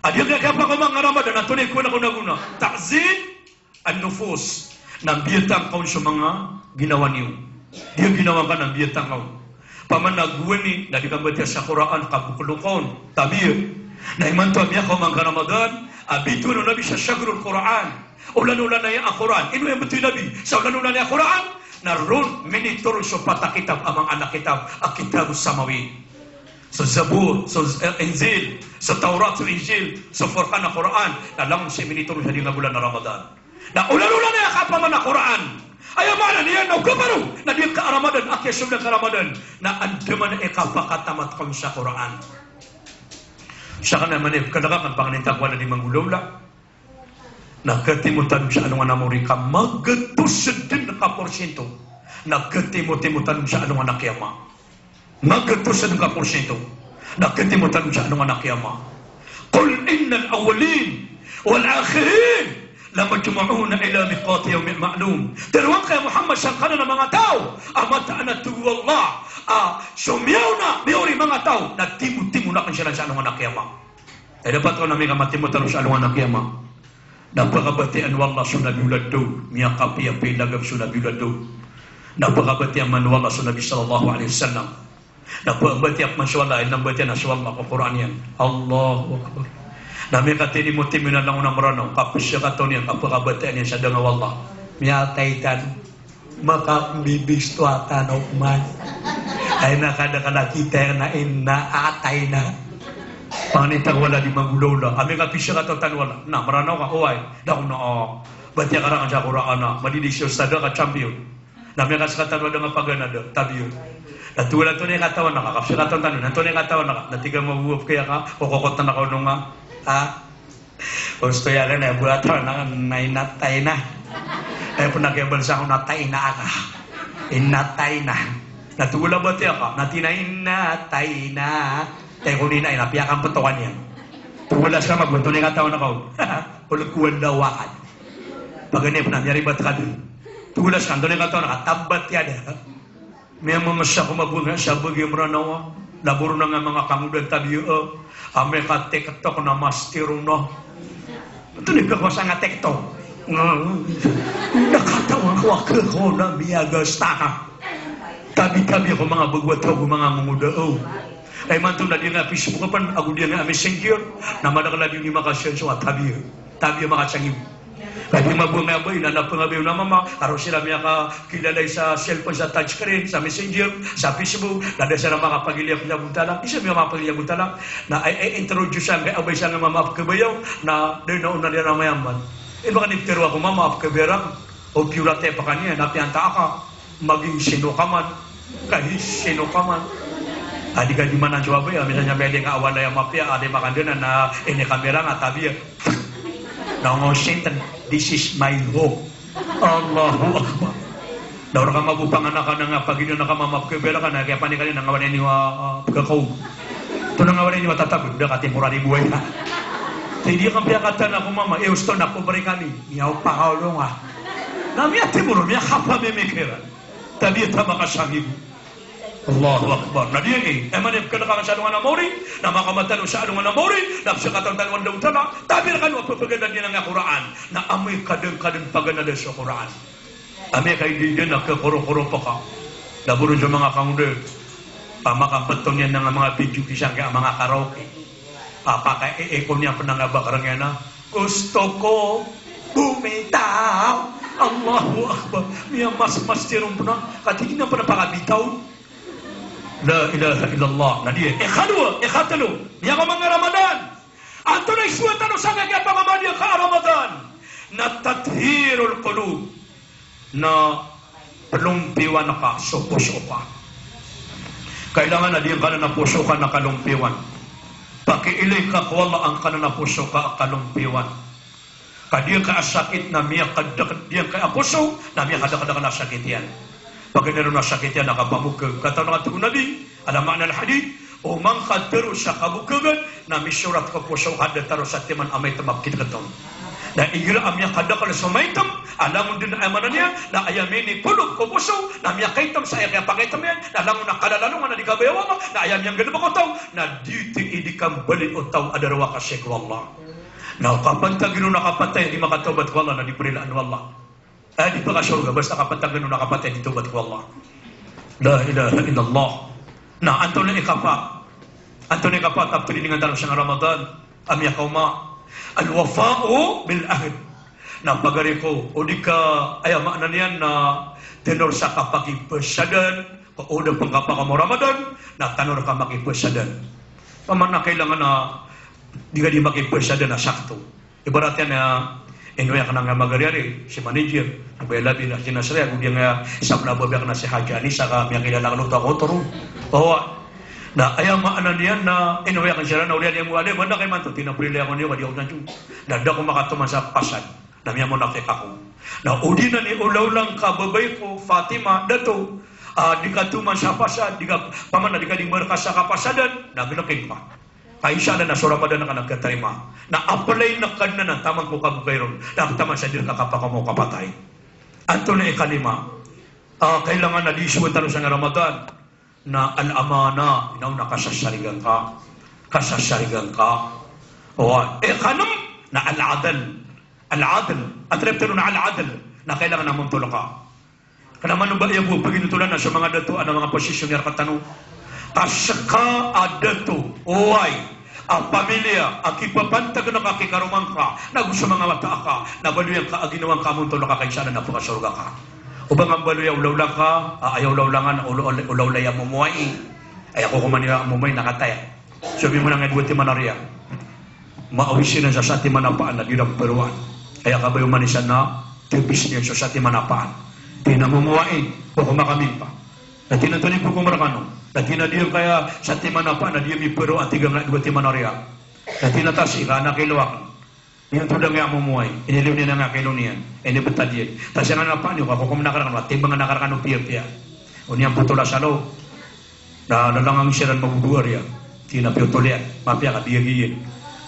a di ka kiyapakaoma nga Ramadan, na tonay ko na ko na gona. Ta'zin an-nufus, na mbiyatang ka on so manga ginawa niyo. Di a ginawa ngka na mbiyatang ka on. Paman a gowani, na di ka mbatiya sa Qur'an, ka boklo ka on. Tabiya. Na imanto a miyakaoma ngka Ramadan, a bitowan o Nabi sa shahrul Qur'an. Olan-olan aya a Qur'an. Ino aya bitowi o Nabi sa olan-olan aya a Qur'an? Na ron minitoron so pat a kitab a manga alkitab a kitab samawi. So Zabur, so, eh, Injil, so Tawrat, so Injil, so Furqan a Qur'an, na langon sii minitoron sa di nga bolan a Ramadan. Na olan-olan aya kapaman a Qur'an. Aya maana niyan na o kaparo, na di ka a Ramadan, a kiyasold ka a Ramadan, na andamanaya i kapakatamat ka on sa Qur'an. Sakn aya maana i pkadakl akn, pangnin ta ko a di manggolawla. Na katimo tano sa alongan a mori ka magatos dn ka porsinto. Na katimotimo tano sa alongan a kiyama. Magatos dn ka porsinto. Na katimo tano sa alongan a kiyama. Qul innal awwalin wal akhirin lamajmu'un ila miqati yawmin ma'lum. Tharoa ngka, ya Muhammad, sangkanan a manga taw a mataan a tig o Allah a so miyaona, miyaori manga taw, na timotimoon akn siran sa alongan a kiyama. Ay, dapat ko na mika matimo tano sa alongan a kiyama. Na pakabatiyaan o Allah so Nabi Ulad Daud, miyakapiyapiya i lagam so Nabi Ulad Daud. Na pakabatiyaan man o Allah so Nabi sallallahu alaihi wasallam. Na pakabatiyaan man so Allah, aya na batiyaan so Allah ko Qur'an iyan. Allahu Akbar. Na miyakatini mo timiyo na langon a Mranaw, kapsakataw niyan, kapakabataan iyan sa danga o Allah. Miyatay tano. Makambibis to a tano man. Ay na kada kalakita na inna atayna. Pangni ta wala di magulaula. Ami kapsakataw tano wala. Na Mranaw ka, oway. Da ko na, o. Batiya ka raken sa Qur'an a. Madidi si ustadh ka champion. Na miyakasakataw tano a danga paganad, tabiya. Na towala antonaa i katawan ka, kapsakataw tano, na antonaa i katawan ka, na tig a mabowap kaya ka, o kokot na ka o nonga. Ha? Osto ya ka na, buwat na, na inatayna. Ay, pn a kiyabal sa ako na tayna aka. Inatayna. Na towala batiya ka, na tig iyan a inatayna. Tay ko nina, ina, piyakampetokan iyan. Towala sa ka, antonaa i katawan ka o. Ol kuwan daw akan. Paganay pn a miyaribat ka dn. Towala sa ka, antonaa i katawan ka, tabbat yada. Miyamamasa ko mabonga sa bagi Mranaw a. Laboron a nga manga kangoda, tabiya, a. Amay ka TikTok na master o na. Antonaa i kakowasa nga TikTok? Na katawan ko a kekona miyagasta ka. Tabi-tabi ko manga bagwat ko manga mangoda, o. Ay manto na di nga Facebook pn, ago di nga Messenger, na madakel a di ni makasiyan so a tabiya. Tabiya makasangib. Ka di mabonga a bay, na napangabay o na mama, karo siran miyakakilalay sa cellphone, sa touchscreen, sa Messenger, sa Facebook, na da siran makapagilay a Gotala. Isa miyakamakapagilay a Gotala. Na ay, ay introduce angkai a bay sa nga mama a pkabayaw, na da na onan iran a mayaman. Ino ka ni ptharoa ko mama a pkabaya raken, o piyorat i pakaniyan, na piyanta aka. Maging sino ka man, kahi sino ka man. A di ka di manan so abay, a misan iyan miyalingka a walay a mapiya, a di makandanan na inikamera nga, tabiya. Na ngositen, this is my home. Allahu Akbar. Na o rka mabopangana ka na nga pagina na ka mamapkebela ka na kiyapanikani na ngawanan iyo a, a, pkakaw. Tonaa ngawanan iyo a tatab, da ka temporary buway ka. Tidi ka piyakatana ko mama, e, osto na ko bari kami. Miyaw pakaolong a. Na miyatimoro, miyakapamimikira. Tabiya ta makasangib. Allahu Akbar. Na di ini, aya maana i pkhalk angka sa alongan a maori, na makamatano sa alongan a maori, na pzakatan tano o Allahu Ta'ala, tabiya rkano a pphaganda niyan angkai a Qur'an. Na amay kadn-kadn paganada so Qur'an. Amay ka indi dn a khakorokoro paka. Laboron so manga kangoda. A makapeto niyan angkai a manga video kisa angkai a manga karaoke. A pakaeeko niyan pn angkai a bakreng iyan a, "Gusto ko bumitaw." Allahu Akbar. Miyamasmas iyan on pn a, ka tig iyan pn a pakabitaw. La ilaha illallah. Na di, ikadowa, ikatlo, miyakamanga Ramadan. Antonaa i sowa tano sangkai a kiyapangamadiya ka a Ramadan? Na tathirul qulub. Na plompiwan ka so poso ka. Kailangan a di angkanan a poso ka na kalompiwan. Pakiilay ka ko Allah angkanan a poso ka a kalompiwan. Ka di angkai a sakit na miyakadakdakl, di angkai a poso na miyakadakdakl a sakit iyan. Paganay ron a sakit iyan na kapamokg. Katawan a tig o Nabi, ala ma'na al-hadith, oman ka tharoon sa kabokgan, na misorat ko poso ka datar o satiman a maitem a pkidkt on. Na igira a miyakadakl so maitem, a langon dn a aya maana niyan, na aya minikolog ko poso, na miyakaitem sa aya kiyapakaitem iyan, na langon a kalalalongan a di kabaya o Allah, na aya miyanggalbk o taw, na di ti idi kambali o taw a darowaka sii ko Allah. Na kapantag iyan on a kapatay, di makatawbat ko Allah, na di prilaan o Allah. A di pakasorga, basta kapantag iyan on a kapatay, di tawbat ko Allah. La ilaha illallah. Na antonaa i kapa, antonaa i kapa, taptiliningan tano sangkai a Ramadan a miyakaoma? Al-wafa'u bil ahd. Na pagari ko, o di ka, aya maana niyan na tanor sa kapakipasadan, ko o da pn kapakaoma o Ramadan, na tanor ka makipasadan. Paman na kailangan a di ka di makipasadan a sakto. Ibarat iyan a, ino aya kna nga magariari, si manager, na baya labi na si Nasri, ago di nga sabna babaya kna si Haji Anisa ka miyakilala ka loto a kotor. Bawa. Na aya maana niyan na, ino aya kna siran na oriyan iyan mo alim, anda kay manto, tinaprilay ako niyo, ka di ako tanto. Na da ko makatoman sa pasad, na miyamonafik ako. Na o di na ni olaola ngka babay ko, Fatima, dato, a, di ka toman sa pasad, di ka, paman na di ka di mbarka sa kapasadan, na gnkin ka. Ka insha Allah na so Ramadan ka na katarima. Na apply na ka dn anan taman ko kabokay ron. Na taman sa di rka kapakaoma o kapatay. Antonaa i kalima? A, kailangan a di sowa tano sangkai a Ramadan na al-amanah, inaw na kasasarigan ka. Kasasarigan ka. Oway. Ikanem na al-adl. Al-adl. Antonaa i pitharo on a al-adl? Na kailangan a montol ka. Kna mano ba iya bo paginotolan na so manga dato a manga posisyon iyan rktano. Ka ska a dato, oway, a pamilya a kipapantag ngka ki karoma ngka, na go so manga wata aka, na baloy angka a ginawa ngka a montol a kakaisa na pakasorga ka. O ba nga baloy a olaola ngka, a aya olaola nga na ola-, ola-, olaola i amomowai. Aya kokoman iyan a amomowai na kataya. So bimana nga dowa timan a riyal. Maawis iran sa satiman a paan na di iran peroan. Aya kabaya oman isan na tebis iyan so satiman a paan. Tig iyan a, "Momowai, kokoma kami ngka." Na tig iyan a, "Antonaa i kokom rekano?" Na tig iyan a, "Di angkaya satiman a paan na di ami peroan, tig a nga dowa timan a riyal." Na tig iyan a, "Tasi ka, na kailowa aken." Iniyoto dn iyan a momowai, iniliyo niyan a kilo niyan, inibetad iyan. Tasi angkanan a paan iyo ka kokomen akn rekano, timbang akn rekano piyapiya. Oniyan potol a salo. Na lalangang siran maboboar iyan. Tig iyan a piyotol iyan, mapiya ka biyag iyan.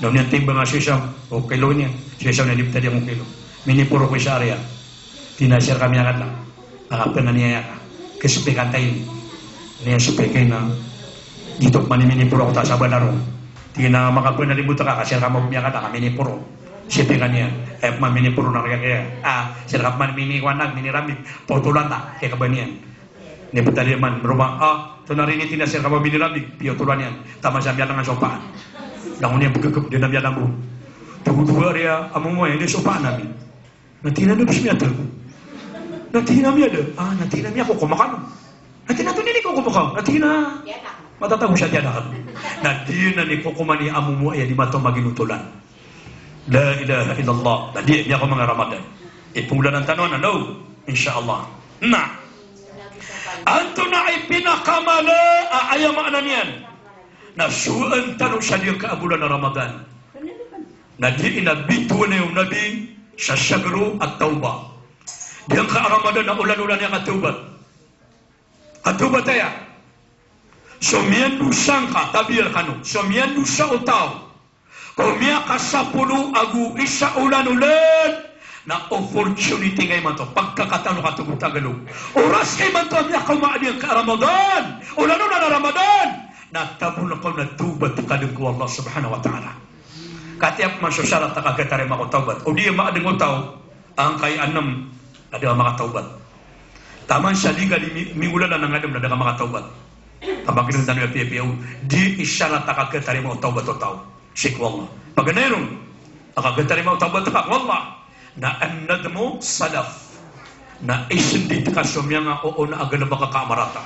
Na oniyan timbang a so isa, o kilo niyan. So isa na inibetad iyan o kilo. Miniporo ko isa a riyal. Tig iyan a sir kami akn na. Makapengan iyan ka. Kesepekan tayo. Niyan sepekan na. Giyoto pman i miniporo ko ta sa banaro. Tig iyan a makapengan a limbot ka, ka sir ka mabmiya ka ta ka miniporo. Sepekan iyan. Aya pman miniporo na kaya kaya. A, sir ka pman minikowan na, minirambig. Potolan ta. Kaya kaba niyan. Inibetad iyan man. Roma, a, tonaa rin i tig iyan a sir ka ba minirambig. Piyotolan iyan. Taman sa miyalangan so paan. Langon iyan begegep di na miyalangon. Dowa-dowa a riyal a momowai, ino so paan ami. Na tig iyan a, "Ano bes miyada?" Na tig iyan a, "Miyada." "A," na tig iyan a, "miyakokom akano." Na tig iyan a, "Antonaa i kokom ka?" Na tig iyan a, "Matatago sa tiyan akn." Na di niyan kokoman i amomowai a di mato maginotolan. La ilaha illallah. Na di, miyakoman a Ramadan. Ipengolalan tano anan, no? Insha Allah. Na antonaa i pinakamala a aya maana niyan na sowaan tano sa diyangka a bolan a Ramadan. Na di inabitowan o Nabi sa shahru at-tawbah. Diyangka a Ramadan na olan-olan iyan ka tawbat. Ka tawbat aya. So miyandosa ngka, tabiya rekano. So miyandosa o taw ko miyakasapolo ago isa olan-olan na opportunity ngka imanto, pagkakataon ka togo Tagalog. Oras ka imanto a miyakaoma a diyangka a Ramadan. Olan-olan a Ramadan. Na tabol ka on na tawbat ka dn ko Allah subhanahu wa ta'ala. Katiya pman so sarat a kagatarimaa ko tawbat. O di maadn o taw a angkai anem na da ka makatawbat. Taman sa di ka di mi-, mingolalan a ngadem na da ka makatawbat. Kapagidon tano iya piyapiya o di isarat a kagatarimaa o tawbat o taw sii ko Allah. Paganay ron a kagatarimaa o tawbat ka ko Allah na an-nadmu salaf. Na isndit ka so miyangaoona a galebek ka a marata.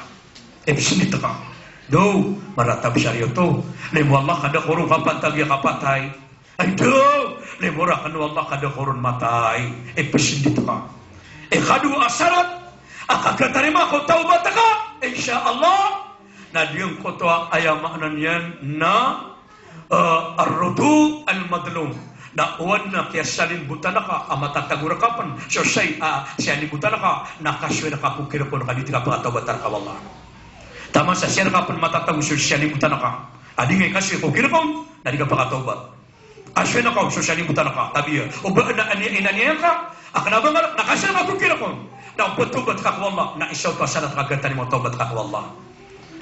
Ipsndit ka. Daw, marata bes ari oto. Limo Allah ka da ko ron kapatay a kapatay. Ay daw, limo raken o Allah ka da ko ron matay. Ipsndit ka. Ikadowa a sarat a kagatarimaa ko tawbat ka, insha Allah, na giyangkoto a aya maana niyan na Eh, ar-rudu' al-madlum. Na o adn a kiyasalimbotan ka a matatago rka pn so shay a siyalimbotan ka, na kasoy rka ko kirk on ka di tk kapakatawbat rka o Allah. Taman sa siya rka pn matatago so siyalimbotan ka a di ngka kasoy ko kirk on, na di ka pakatawbat. Kasoy rka so siyalimbotan ka, tabiya. O ba adn a aniya, inaniya ka a kna ba nga, na kasoy rka ko kirk on, na ptawbat ka ko Allah, na isa oto a sarat a kagatarimaa o tawbat ka ko Allah.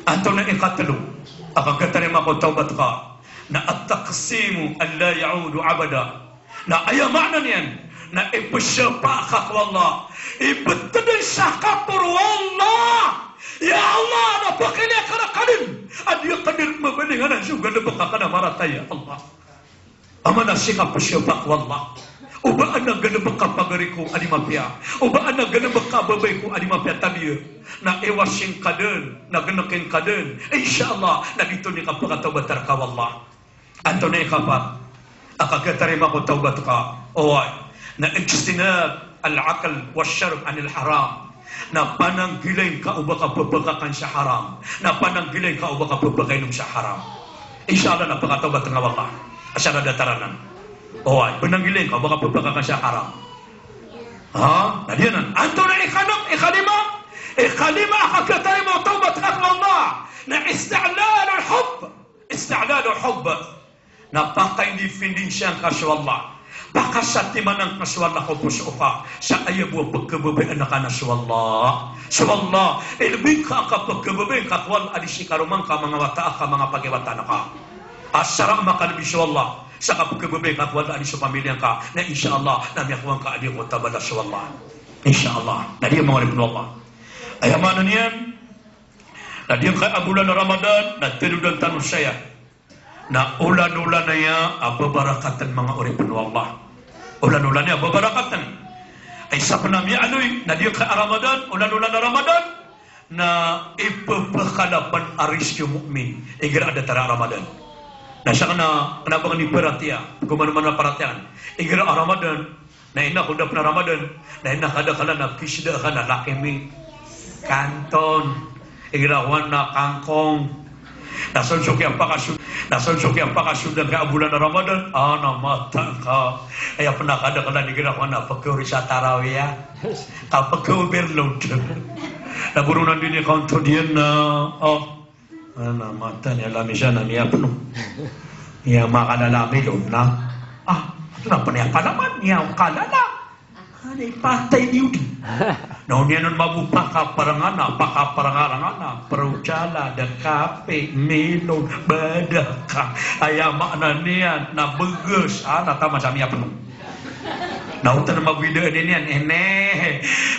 Antonaa i ikatlo a kagatarimaa ko tawbat ka? Na at-taqsimu an la ya'udu abada. Na aya maana niyan na ipsiyapa ka ko Allah, ibtad sa katharo o Allah. Ya Allah, na pakilaya ka rakn a di akn dn mabalingan a so galbk akn a marata, ya Allah. Amana sii ka psiyapa ko Allah. O ba adn a galbk a pagari ko a di mapiya, o ba adn a galbk a babay ko a di mapiya, tabiya, na iwasing ka dn, na gnkin ka dn, insha Allah, na gioto i kapakatawbat rka o Allah. Antonaa i ikapat a kagatarimaa ko tawbat ka? Oway, na ijtinab al-akl wash-shurb anil haram. Na pananggilai ngka o ba ka pphakakan sa haram. Na pananggilai ngka o ba ka pphakainom sa haram. Insha Allah na pakatawbat ngka o Allah. Asar a datar anan. Oway, pananggilai ngka o ba ka pphakakan sa haram. Ha? Na giyanan. Antonaa i ikanom, ikalima? Ikalima a kagatarimaa o tawbat ka ko Allah na isti'lalul hubb. Isti'lalul hubb. Na pakaindipindinsiya ngka so Allah. Pakasatimanan ka so Allah ko poso ka. Sa aya bo a pkhababayaan ka na so Allah. So Allah. Ilbi ngka a kapkhababayaan ka ko Allah a di si karoma ngka, manga wata aka, manga pagiwatan ka. Asar a makalbi so Allah sa kapkhababayaan ka ko Allah a di so pamilya ngka. Na insha Allah, na miyakowa ngka a di ko tabala so Allah. Insha Allah. Na di manga oripn o Allah. Aya maana niyan, na di ngka a bolan a Ramadan, na tanodan tano saya. Na olan-olan aya a babarakatan, manga oripn o Allah. Olan-olan aya a babarakatan. Ay sa pn a miyaaloy na di ka Ramadan, olan-olan a Ramadan, na ipphakalapan a rizki o mu'min igira a datar a Ramadan. Na sakn a kna ba ngka di paratiyaya, ko manomano a paratiyaya. Igira a Ramadan, na ina ko da pn a Ramadan, na ina ka da kala na kisda ka na Lucky Me, Canton, igira kowan na kangkong. Na so so kiyapakaso-, na so so kiyapakasold angkai a bolan a Ramadan, a na mata ka. Aya pn a ka da kala na igira kowan na pkaori sa tarawih a. Ka pka-overload. Na boronan dini kaonto diyan na, o. Ana, mata niyan lamisan a miyapno. Iya makalala a milo na. A, na pn iya palaman, iya kalala. Ana, ipatay niyo di. Na oniyan on mabo pakaparangana, pakaparangarangana, protsola, da kape, milo, badaka. Aya maana niyan na bgas, ana taman sa miyapno. Na oto na mabida niyan, ene.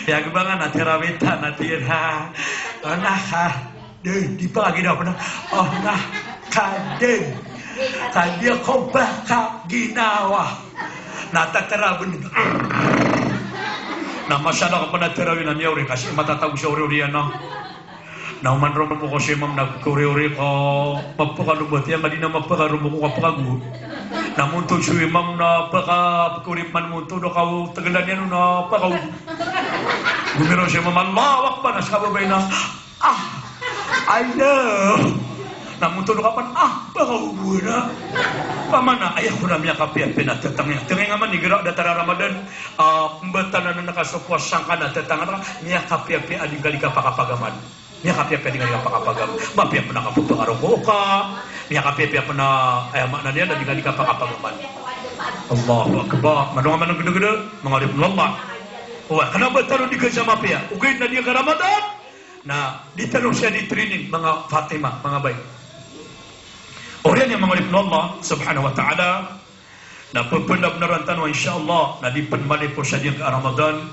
Piyagbangan a tarawih ta na tira. Ana, ha. Di, di pa ginawa na. O, na, kaden. Kaden ko ba ka ginawa. Na tatarabn. Na masala ka pn a tarawih na miyaori ka sii matatago sa oriori ana. Na oman roo mo ko so imam na koriori ko mapakalobat iyan, ka di na mapakaroo mo ko kapakago. Na montod so imam na paka-, pkori man montod o kaw tglan iyan na pakago. Gomiraw so imam, Allahu Akbar, na skababay na. Ah, ay na. Na montod o kapan, ah, ba ka obo na. Pamana, aya ko na miyakapiyapiya na tatangay. Tangay nga man igira a datar a Ramadan, a, mbatalan ka so powasa ngka na tatangay ka, miyakapiyapiya a di ngka di kapakapagaman. Miyakapiyapiya a di ngka di kapakapagaman. Mapiya pn a kapapangaroko ka, miyakapiyapiya pn a, aya maana niyan na di ngka di kapakapagaman. Allahu Akbar. Madonga man a gdagda, manga oripn o Allah. Oway, kna ba tano di ka sa mapiya. Ogaid na di ka Ramadan, na di tano siya di training, manga Fatima, manga bay. Oriyan iyan manga oripn o Allah subhanahu wa ta'ala, na pphndapnaran tano, insha Allah, na di pn malipos a di ka Ramadan,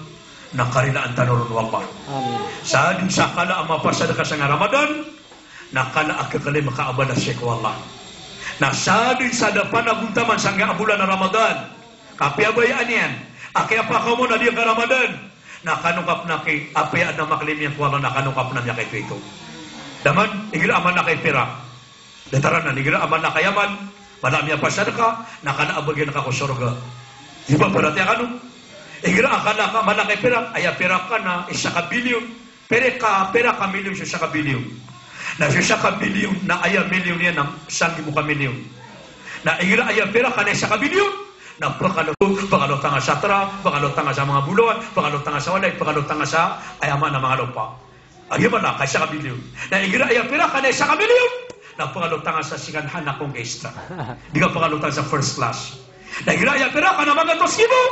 na karilaan tano ron o Allah. Amin. Sa dn sa kala a mapasad ka sangkai a Ramadan, na kala a khakalay makaabala sii ko Allah. Na sa dn sa da panagontaman sangkai a bolan a Ramadan, kapiyabayaan iyan a kiyapakaoma na di ka Ramadan, na kano ka pn a ki-, apiya adn a makalay miyan ko Allah, na kano ka pn a miyakaitoito. Taman, igira a mala ka i pirak. Datar anan, igira a mala ka i amal, mala a miyapasad ka, na kala a bagian ka ko sorga. Di ba paratiyaya kano? Igira a kala ka, mala ka i pirak, aya pirak ka na isa ka bilyon. Pira ka, pira ka milyon so isa ka bilyon. Na so isa ka bilyon, na aya milyon iyan na sanggibo ka milyon. Na igira aya pirak ka na isa ka bilyon, na pkalo-, pkalotanga sa trak, pkalotanga sa manga bolawan, pkalotanga sa walay, pkalotanga sa aya maana manga lopa. Agi man a ka isa ka bilyon. Na igira aya pirak ka na isa ka milyon, na pkalotanga sa second hand a kongkista. Di ka pkalotanga sa first class. Na igira aya pirak ka na magatos gibo,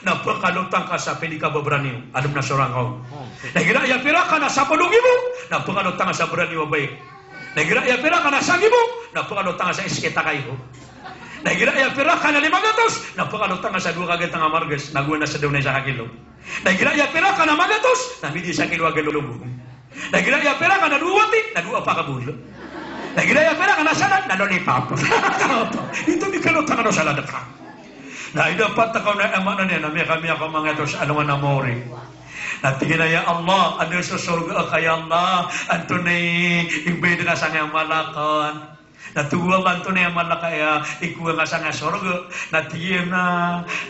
na pkalotanga sa pili ka ba brand new. Adn a sorang ka on. Na igira aya pirak ka na sapolo gibo, na pkalotanga sa brand new a bike. Na igira aya pirak ka na sanggibo, na pkalotanga sa iskit a kaiho. Na igira aya pirak ka na lima gatos, na pkalotanga sa dowa ka gatang a margas, na gowani sa daw na isa ka kilo. Na igira aya pirak ka na magatos, na midi sa kilo a galolog. Na igira aya pirak ka na dowa wati, na dowa pakabol. Na igira aya pirak ka na salad, na lollipop. Ito di kalotangan o salad ka. Na ida pat ka on na aya maana niyan na miyaka, miyaka manga ito sa alongan a mori. Na tig iyan a, "Ya Allah, adn so sorga ka, ya Allah, antonaa i ibayad ka sangkai a mala akn." Na tig o Allah, "Antonaa i mala ka aya ikowa ngka sangkai a sorga?" Na tig iyan a,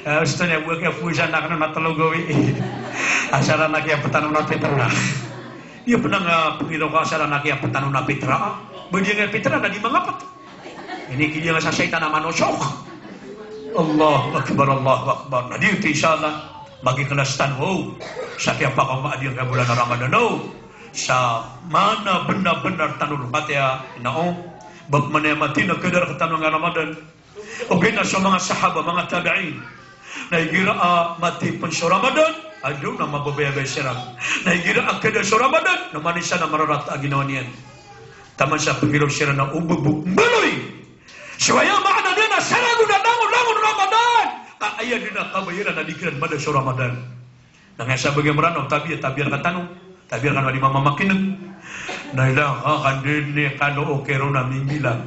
"Eh, Ustadh, aya bo a kiyapowisan akn on na tlo gawii." Asar anan a kiyaptano na pitra. Iya pn a pngiraw ka asar anan a kiyaptano na pitra. Ba di ngka pitra na di mangapt. Ini kiyanga sa shaytan a manosok. Allahu Akbar, Allahu Akbar. Na di oto, insha Allah, magikhlas tano sa kiyapakaoma a di ngka bolan a Ramadan, o. Sa mana benar-benar tano lokataya, na o. Ba pman aya mati na kadar ka tano angkai a Ramadan. Ogaid na so manga sahaba, manga tabi'in. Na igira a mati pn so Ramadan, adn a mababayabaya siran. Na igira a kada so Ramadan, na oman i isa na mararata a ginawa niyan. Taman sa pngiraw siran a o ba bo mbaloy. So aya maana niyan na saragon a langon-langon o Ramadan ka aya dn a kabayaran a di kiran mada so Ramadan. Na ngaya sa bagi a Mranaw, tabiya, tabiya rkatano. Tabiya rkano a di mamamakineg. Na ilay ka kandini kano okey ron a mimbilang.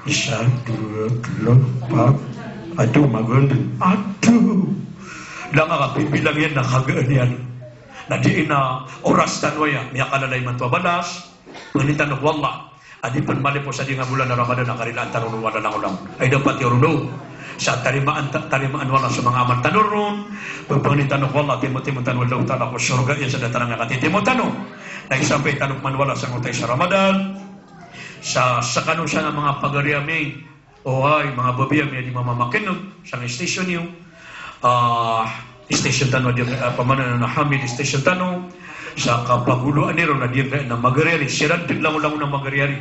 Isa, dowa, tlo, pat, adow, magandang. Adow. Da nga kapipilang iyan na kagaan iyan. Na di ina oras tano aya, miyakalala imanto a balas. Pangnin tano ko Allah a di pen malipos a di nga bolan a Ramadan a karilaan tano ron o langolangon. Ay dapat iyo ron o. Sa tarimaan ta-, tarimaan o Allah so manga amal tano ron. Pangnin tano ko Allah, timotimo tano o Allah Ta'ala ko sorga iyan sa datar a miyakatitimo tano. Na isampay tano man o Allah sa ngotai sa Ramadan. Sa, sa kano san a manga pagari ami, oway, manga babay ami a di mamamakineg sa station iyo. Ah, station tano a di, ah, pamana na Hamid station tano. Sa kapagoloan iron a di nga na magariyari, siran di langolangon a magariyari.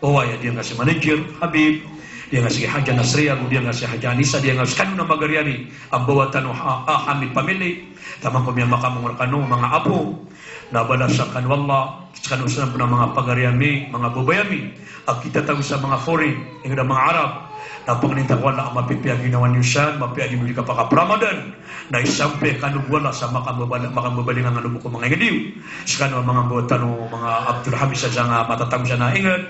Oway, a di nga si manager Habib, di nga si Haja Nasriya, di nga si Haja Anisa, di nga si kano na magariyari. A mbawataan o Ha-, ah, Hamid family. Taman ko miyamakamong rekano, manga apo. Na balasan kano o Allah, sekano san a manga pagari ami, manga babay ami a kitatago sa manga foreign, inged a manga Arab. Na pangnin ta ko Allah a mapipiya a ginawa niyo san, mapiya a ginawa niyo kapakap-Ramadan. Na isampay kano o Allah sa makambabal-, makambabalingan kano bo ko manga inged iyo. Sekano a manga mbawataan o manga Abdul Hamid sa sanga matatago san a inged.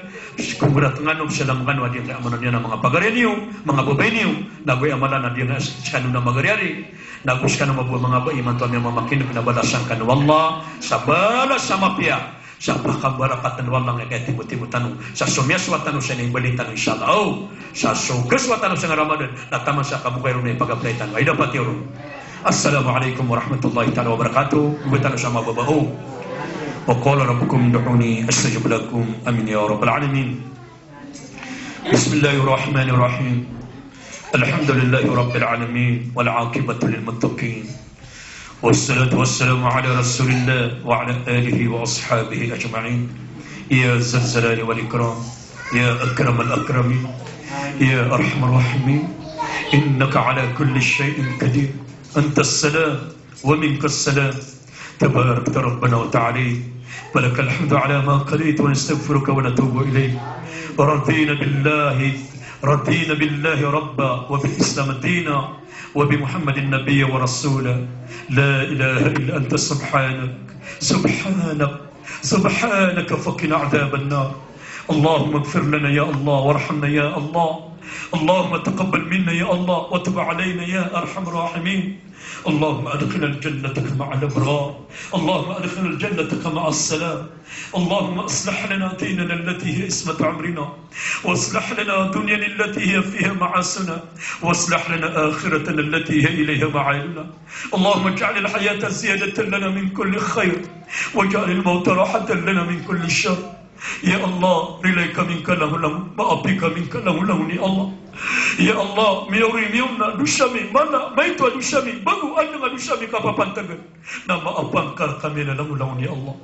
Kongratulation kano, salam kano a di nga amanan iyan a manga pagari niyo, manga babay niyo. Na go aya maana na di nga sekano na magariyari. Na go sekano mabaya a manga babay imanto a miyamamakineg na balasan kano o Allah sa balas a mapiya. Sa pakabarakatan o Allah nga kaya timotimo tano. Sa somiyasowa tano sa ina imbalin tano, insha Allah. Aw, sa so kasowa tano sa Ramadan, na taman sa kabokay ron na ipag-apply tano. Ay dapat iyo ron. Assalamu alaikum warahmatullahi ta'ala wabarakatuh. Go tano sa mababa o. Wa qala rabbukum ud'uni astajib lakum. Amin ya rabbal alamin. بسم الله الرحمن الرحيم. الحمد لله رب العالمين، والعاقبة للمتقين، والصلاة والسلام على رسول الله وعلى آله وأصحابه أجمعين. يا ذا الجلال والإكرام، يا أكرم الأكرمين، يا أرحم الراحمين، إنك على كل شيء قدير. أنت السلام ومنك السلام. تباركت ربنا وتعاليت، فلك الحمد على ما قضيت، ونستغفرك ونتوب إليك. رضينا بالله، رضينا بالله ربا، وبالإسلام دينا، وبمحمد نبيا ورسولا. لا إله إلا أنت، سبحانك، سبحانك، سبحانك، فقنا عذاب النار. اللهم اغفر لنا يا الله، وارحمنا يا الله. اللهم تقبل منا يا الله، وتب علينا يا أرحم الراحمين. اللهم أدخلنا الجنة مع الأبرار. اللهم أدخلنا الجنة مع السلام. اللهم أصلح لنا ديننا التي هي عصمة أمرنا، وأصلح لنا دنيانا التي هي فيها معاشنا، وأصلح لنا آخرتنا التي هي إليها معادنا. اللهم اجعل الحياة زيادة لنا من كل خير، واجعل الموت راحة لنا من كل شر. Ya Allah, rilai kami ngka langolangon, maapi kami ngka langolangon, ya Allah. Ya Allah, miyaori miyaona a dosa mi, mala a maito a dosa mi, bago a adn a dosa mi kapapantagan. Na maapa ngka rkami langolangon, ya Allah.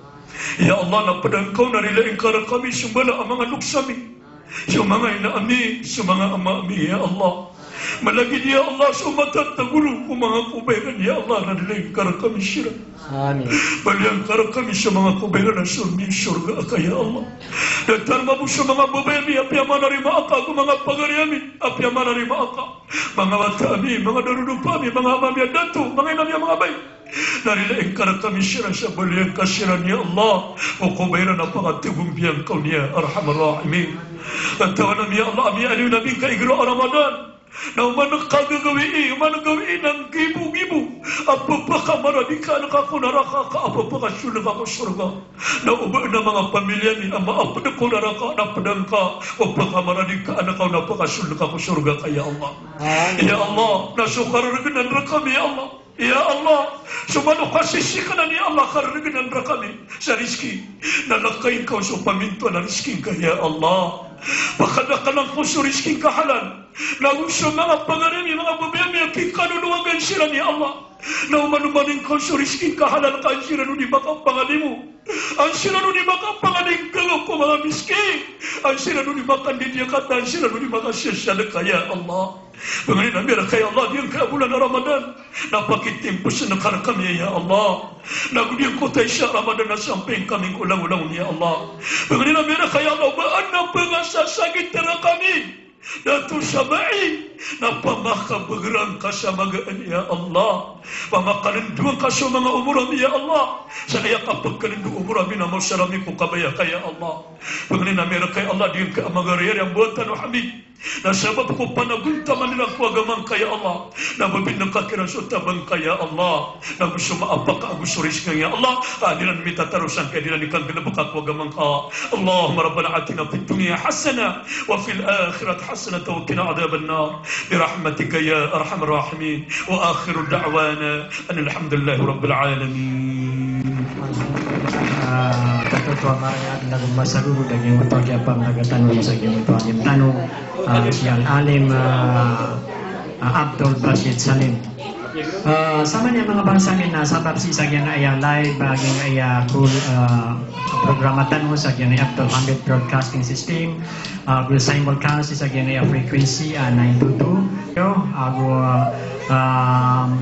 Ya Allah, na pd angka on a rilai ngka rkami so mbala a manga loks ami, so manga ina ami, so manga ama ami, ya Allah. Malagid, ya Allah, so matatagolo ko manga kobairan, ya Allah, na rilai ngka rkami siran. Amin. Balian ka rkami so manga kobairan a so misorga aka, ya Allah. Datar mambo so manga babay ami a piyamanarimaka aka, ago manga pagari ami a piyamanarimaka aka, manga wata ami, manga darodopa ami, manga ama ami a dato, manga ina ami a manga bai. Na rilai ngka rkami siran sa balian ka siran, ya Allah, ko kobairan a pangatigombiyan ka on, ya Arhamar Rahimin. Katawan ami, ya Allah, a miyaaloy on a bingka igira a Ramadan. Na oman ka gagawii, oman gawii na nggibogibo a pphakamaradikn ka ko naraka ka a pphakasold ka ko sorga. Na oba na manga pamilya mi a maapd ko naraka na pd angka o pphakamaradikn ka on a pphakasold ka ko sorga ka, ya Allah. Amin. Ya Allah, na so karrgnan rkami, ya Allah. Ya Allah, so mano kasisiknan, ya Allah, karrgnan rkami sa rizki. Na lakayin ka on so pamintoan a rizki ngka, ya Allah. Pakadaklan ka on so rizki ngka halal. Na go so manga pagari ami, manga babay ami a kikanonowagan siran, ya Allah. Na omanomanin ka on so rizki ngka halal ka an siran on i makapangalimo, an siran on i makapangalinggaga ko manga miskin, an siran on i makandidiyakata, an siran on i makasiyasadka, ya Allah. Pangnin ami rka, ya Allah, giyangkai a bolan a Ramadan na pakitimpos ngka rkami, ya Allah. Na go giyangkoto a isa a Ramadan na sampay ngka ami ko langolangon, ya Allah. Pangnin ami rka, ya Allah, ba adn a pngasasagit rkami, Dato Sabai, na pamakabagr angka sa magaan, ya Allah. Pamakalndo angka so manga omor ami, ya Allah. Sa aya kapkalndo o omor ami na maosar ami ko kabaya ka, ya Allah. Pangnin ami rka, ya Allah, giyangkai a magariyari a mbawataan o Hamid. Na sabap ko panagontaman iran ko agama ngka ya Allah, na babinaka kiran so tabang ka ya Allah, na go so maapa ka ago so rizki ngka ya Allah, ka di ran mitataro sangkai di ran ikanggalbka ko agama ngka. Allahumma rabbana atina fid dunya hasanah wa fil akhirati hasanatan wa qina adhaban nar. Bi rahmatika ya arhamar rahimin. Wa akhiru da'wana anil hamdulillahi rabbil alamin. Ah, katoto a maraya, nago masagogod a giyoto a kiyapamagatan o isa giyoto a alim tano, ah, si Al-Alim, ah, ah, Abdul Basit Salim. Ah, saman iyan manga bangsa mi na sabap sii sa giyangkaya live, ah, giyangkaya call, ah, programa tano sa giyangkaya Abdul Hamid Broadcasting System, ah, go simulcast sa giyangkaya frequency, ah, nine two two. Yo, ago, ah,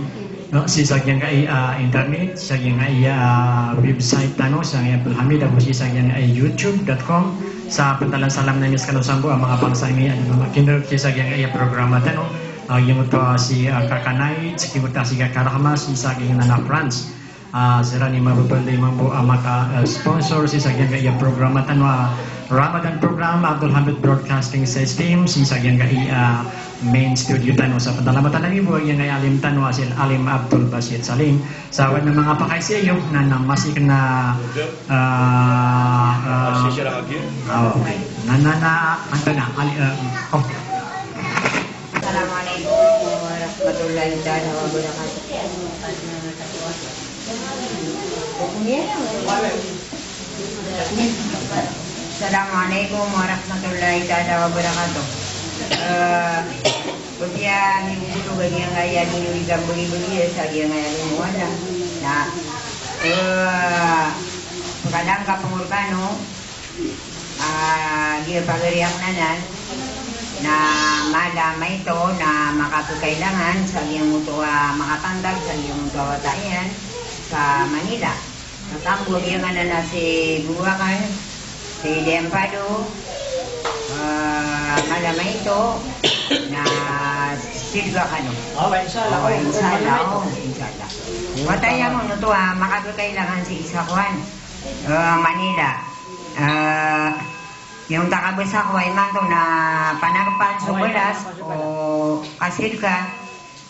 sii sa giyangkaya, ah, internet, sa giyangkaya, ah, website tano, sa giyangkaya Abdul Hamid, ago sii sa giyangkaya youtube dot com. Sa pantag a salam na miyaskano sambo a manga bangsa mi a di ba makinig sii sa giyangkaya programa tano. Ah, giyoto a si, ah, Kaka Nait, giyoto a si Kaka Rahma, sii sa giyangkaya France. Ah, siran i mababaloy mambo a maka, ah, sponsor sii sa giyangkaya programa tano a Ramadan program, Abdul Hamid Broadcasting System, sii sa giyangkaya, ah, main studio tano. Sa pantag a salam tano bo a giyangkaya alim tano a si Alim Abdul Basit Salim. Sa wad na manga pakay sii iyo, na, na masi kna, ah, ah, ah, okay. Na, na, na, antonaa, Ali, ah, oh. Assalamualaikum warahmatullahi taala wabarakatuh. Assalamualaikum warahmatullahi taala wabarakatuh. Eh, Kopiya miyogolog a giyangkaya di niyo di kambagibagi sa giyangkaya di mo wala. Na, eh, pagkadang ka pangorkano, ah, di pagari akn anan, na mala maito, na makapkailangan sa giyoto a makapantag, sa giyoto a wata iyan, sa Manila. Katambo a giyanan a si Buwakan, si Dempado, ah, mala maito, na sidga kano. Ah, wa inshallah. Ah, wa inshallah, oh, inshallah. Wata iyan oto a makapkailangan sii sa kowan, ah, Manila. Ah, giyoto a kabasa ko imanto na panagpan so balas, o kasidga.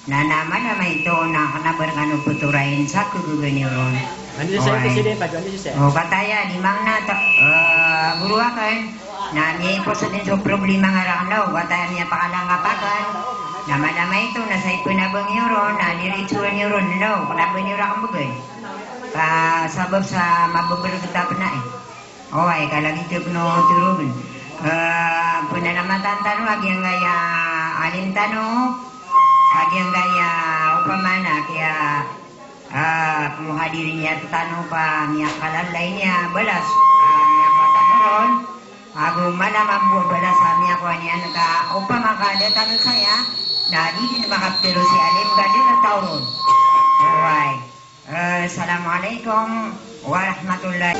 Na, na mala maito na kna ba rkano ptorain sa kagaga niyo ron. Oway. O kataya di mangna ta, eh, goro akn. Na miyaipos dn so problema nga rakn daw. Kataya miyapakalangkap akn. Na mala maito na sa ipnabang iyo ron, na diritsoan iyo ron daw. Kna ba niyo rakn bgan. Ka sabap sa mababrg ta pn ai. Oway, kalagid ko pn o torogan. Eh, panalamatan tano a giyangkaya alim tano, a giyangkaya opama na kiya, eh, pmohadirin iyan tano pa miyakalalain iyan balas, eh, miyakowa tano ron. Ago mala mambo a balas a miyakowa niyan ka opama ka da tano saya, na di dn makaptharo si alim ka da tano ron. Oway. Eh, assalamualaikum warahmatullahi.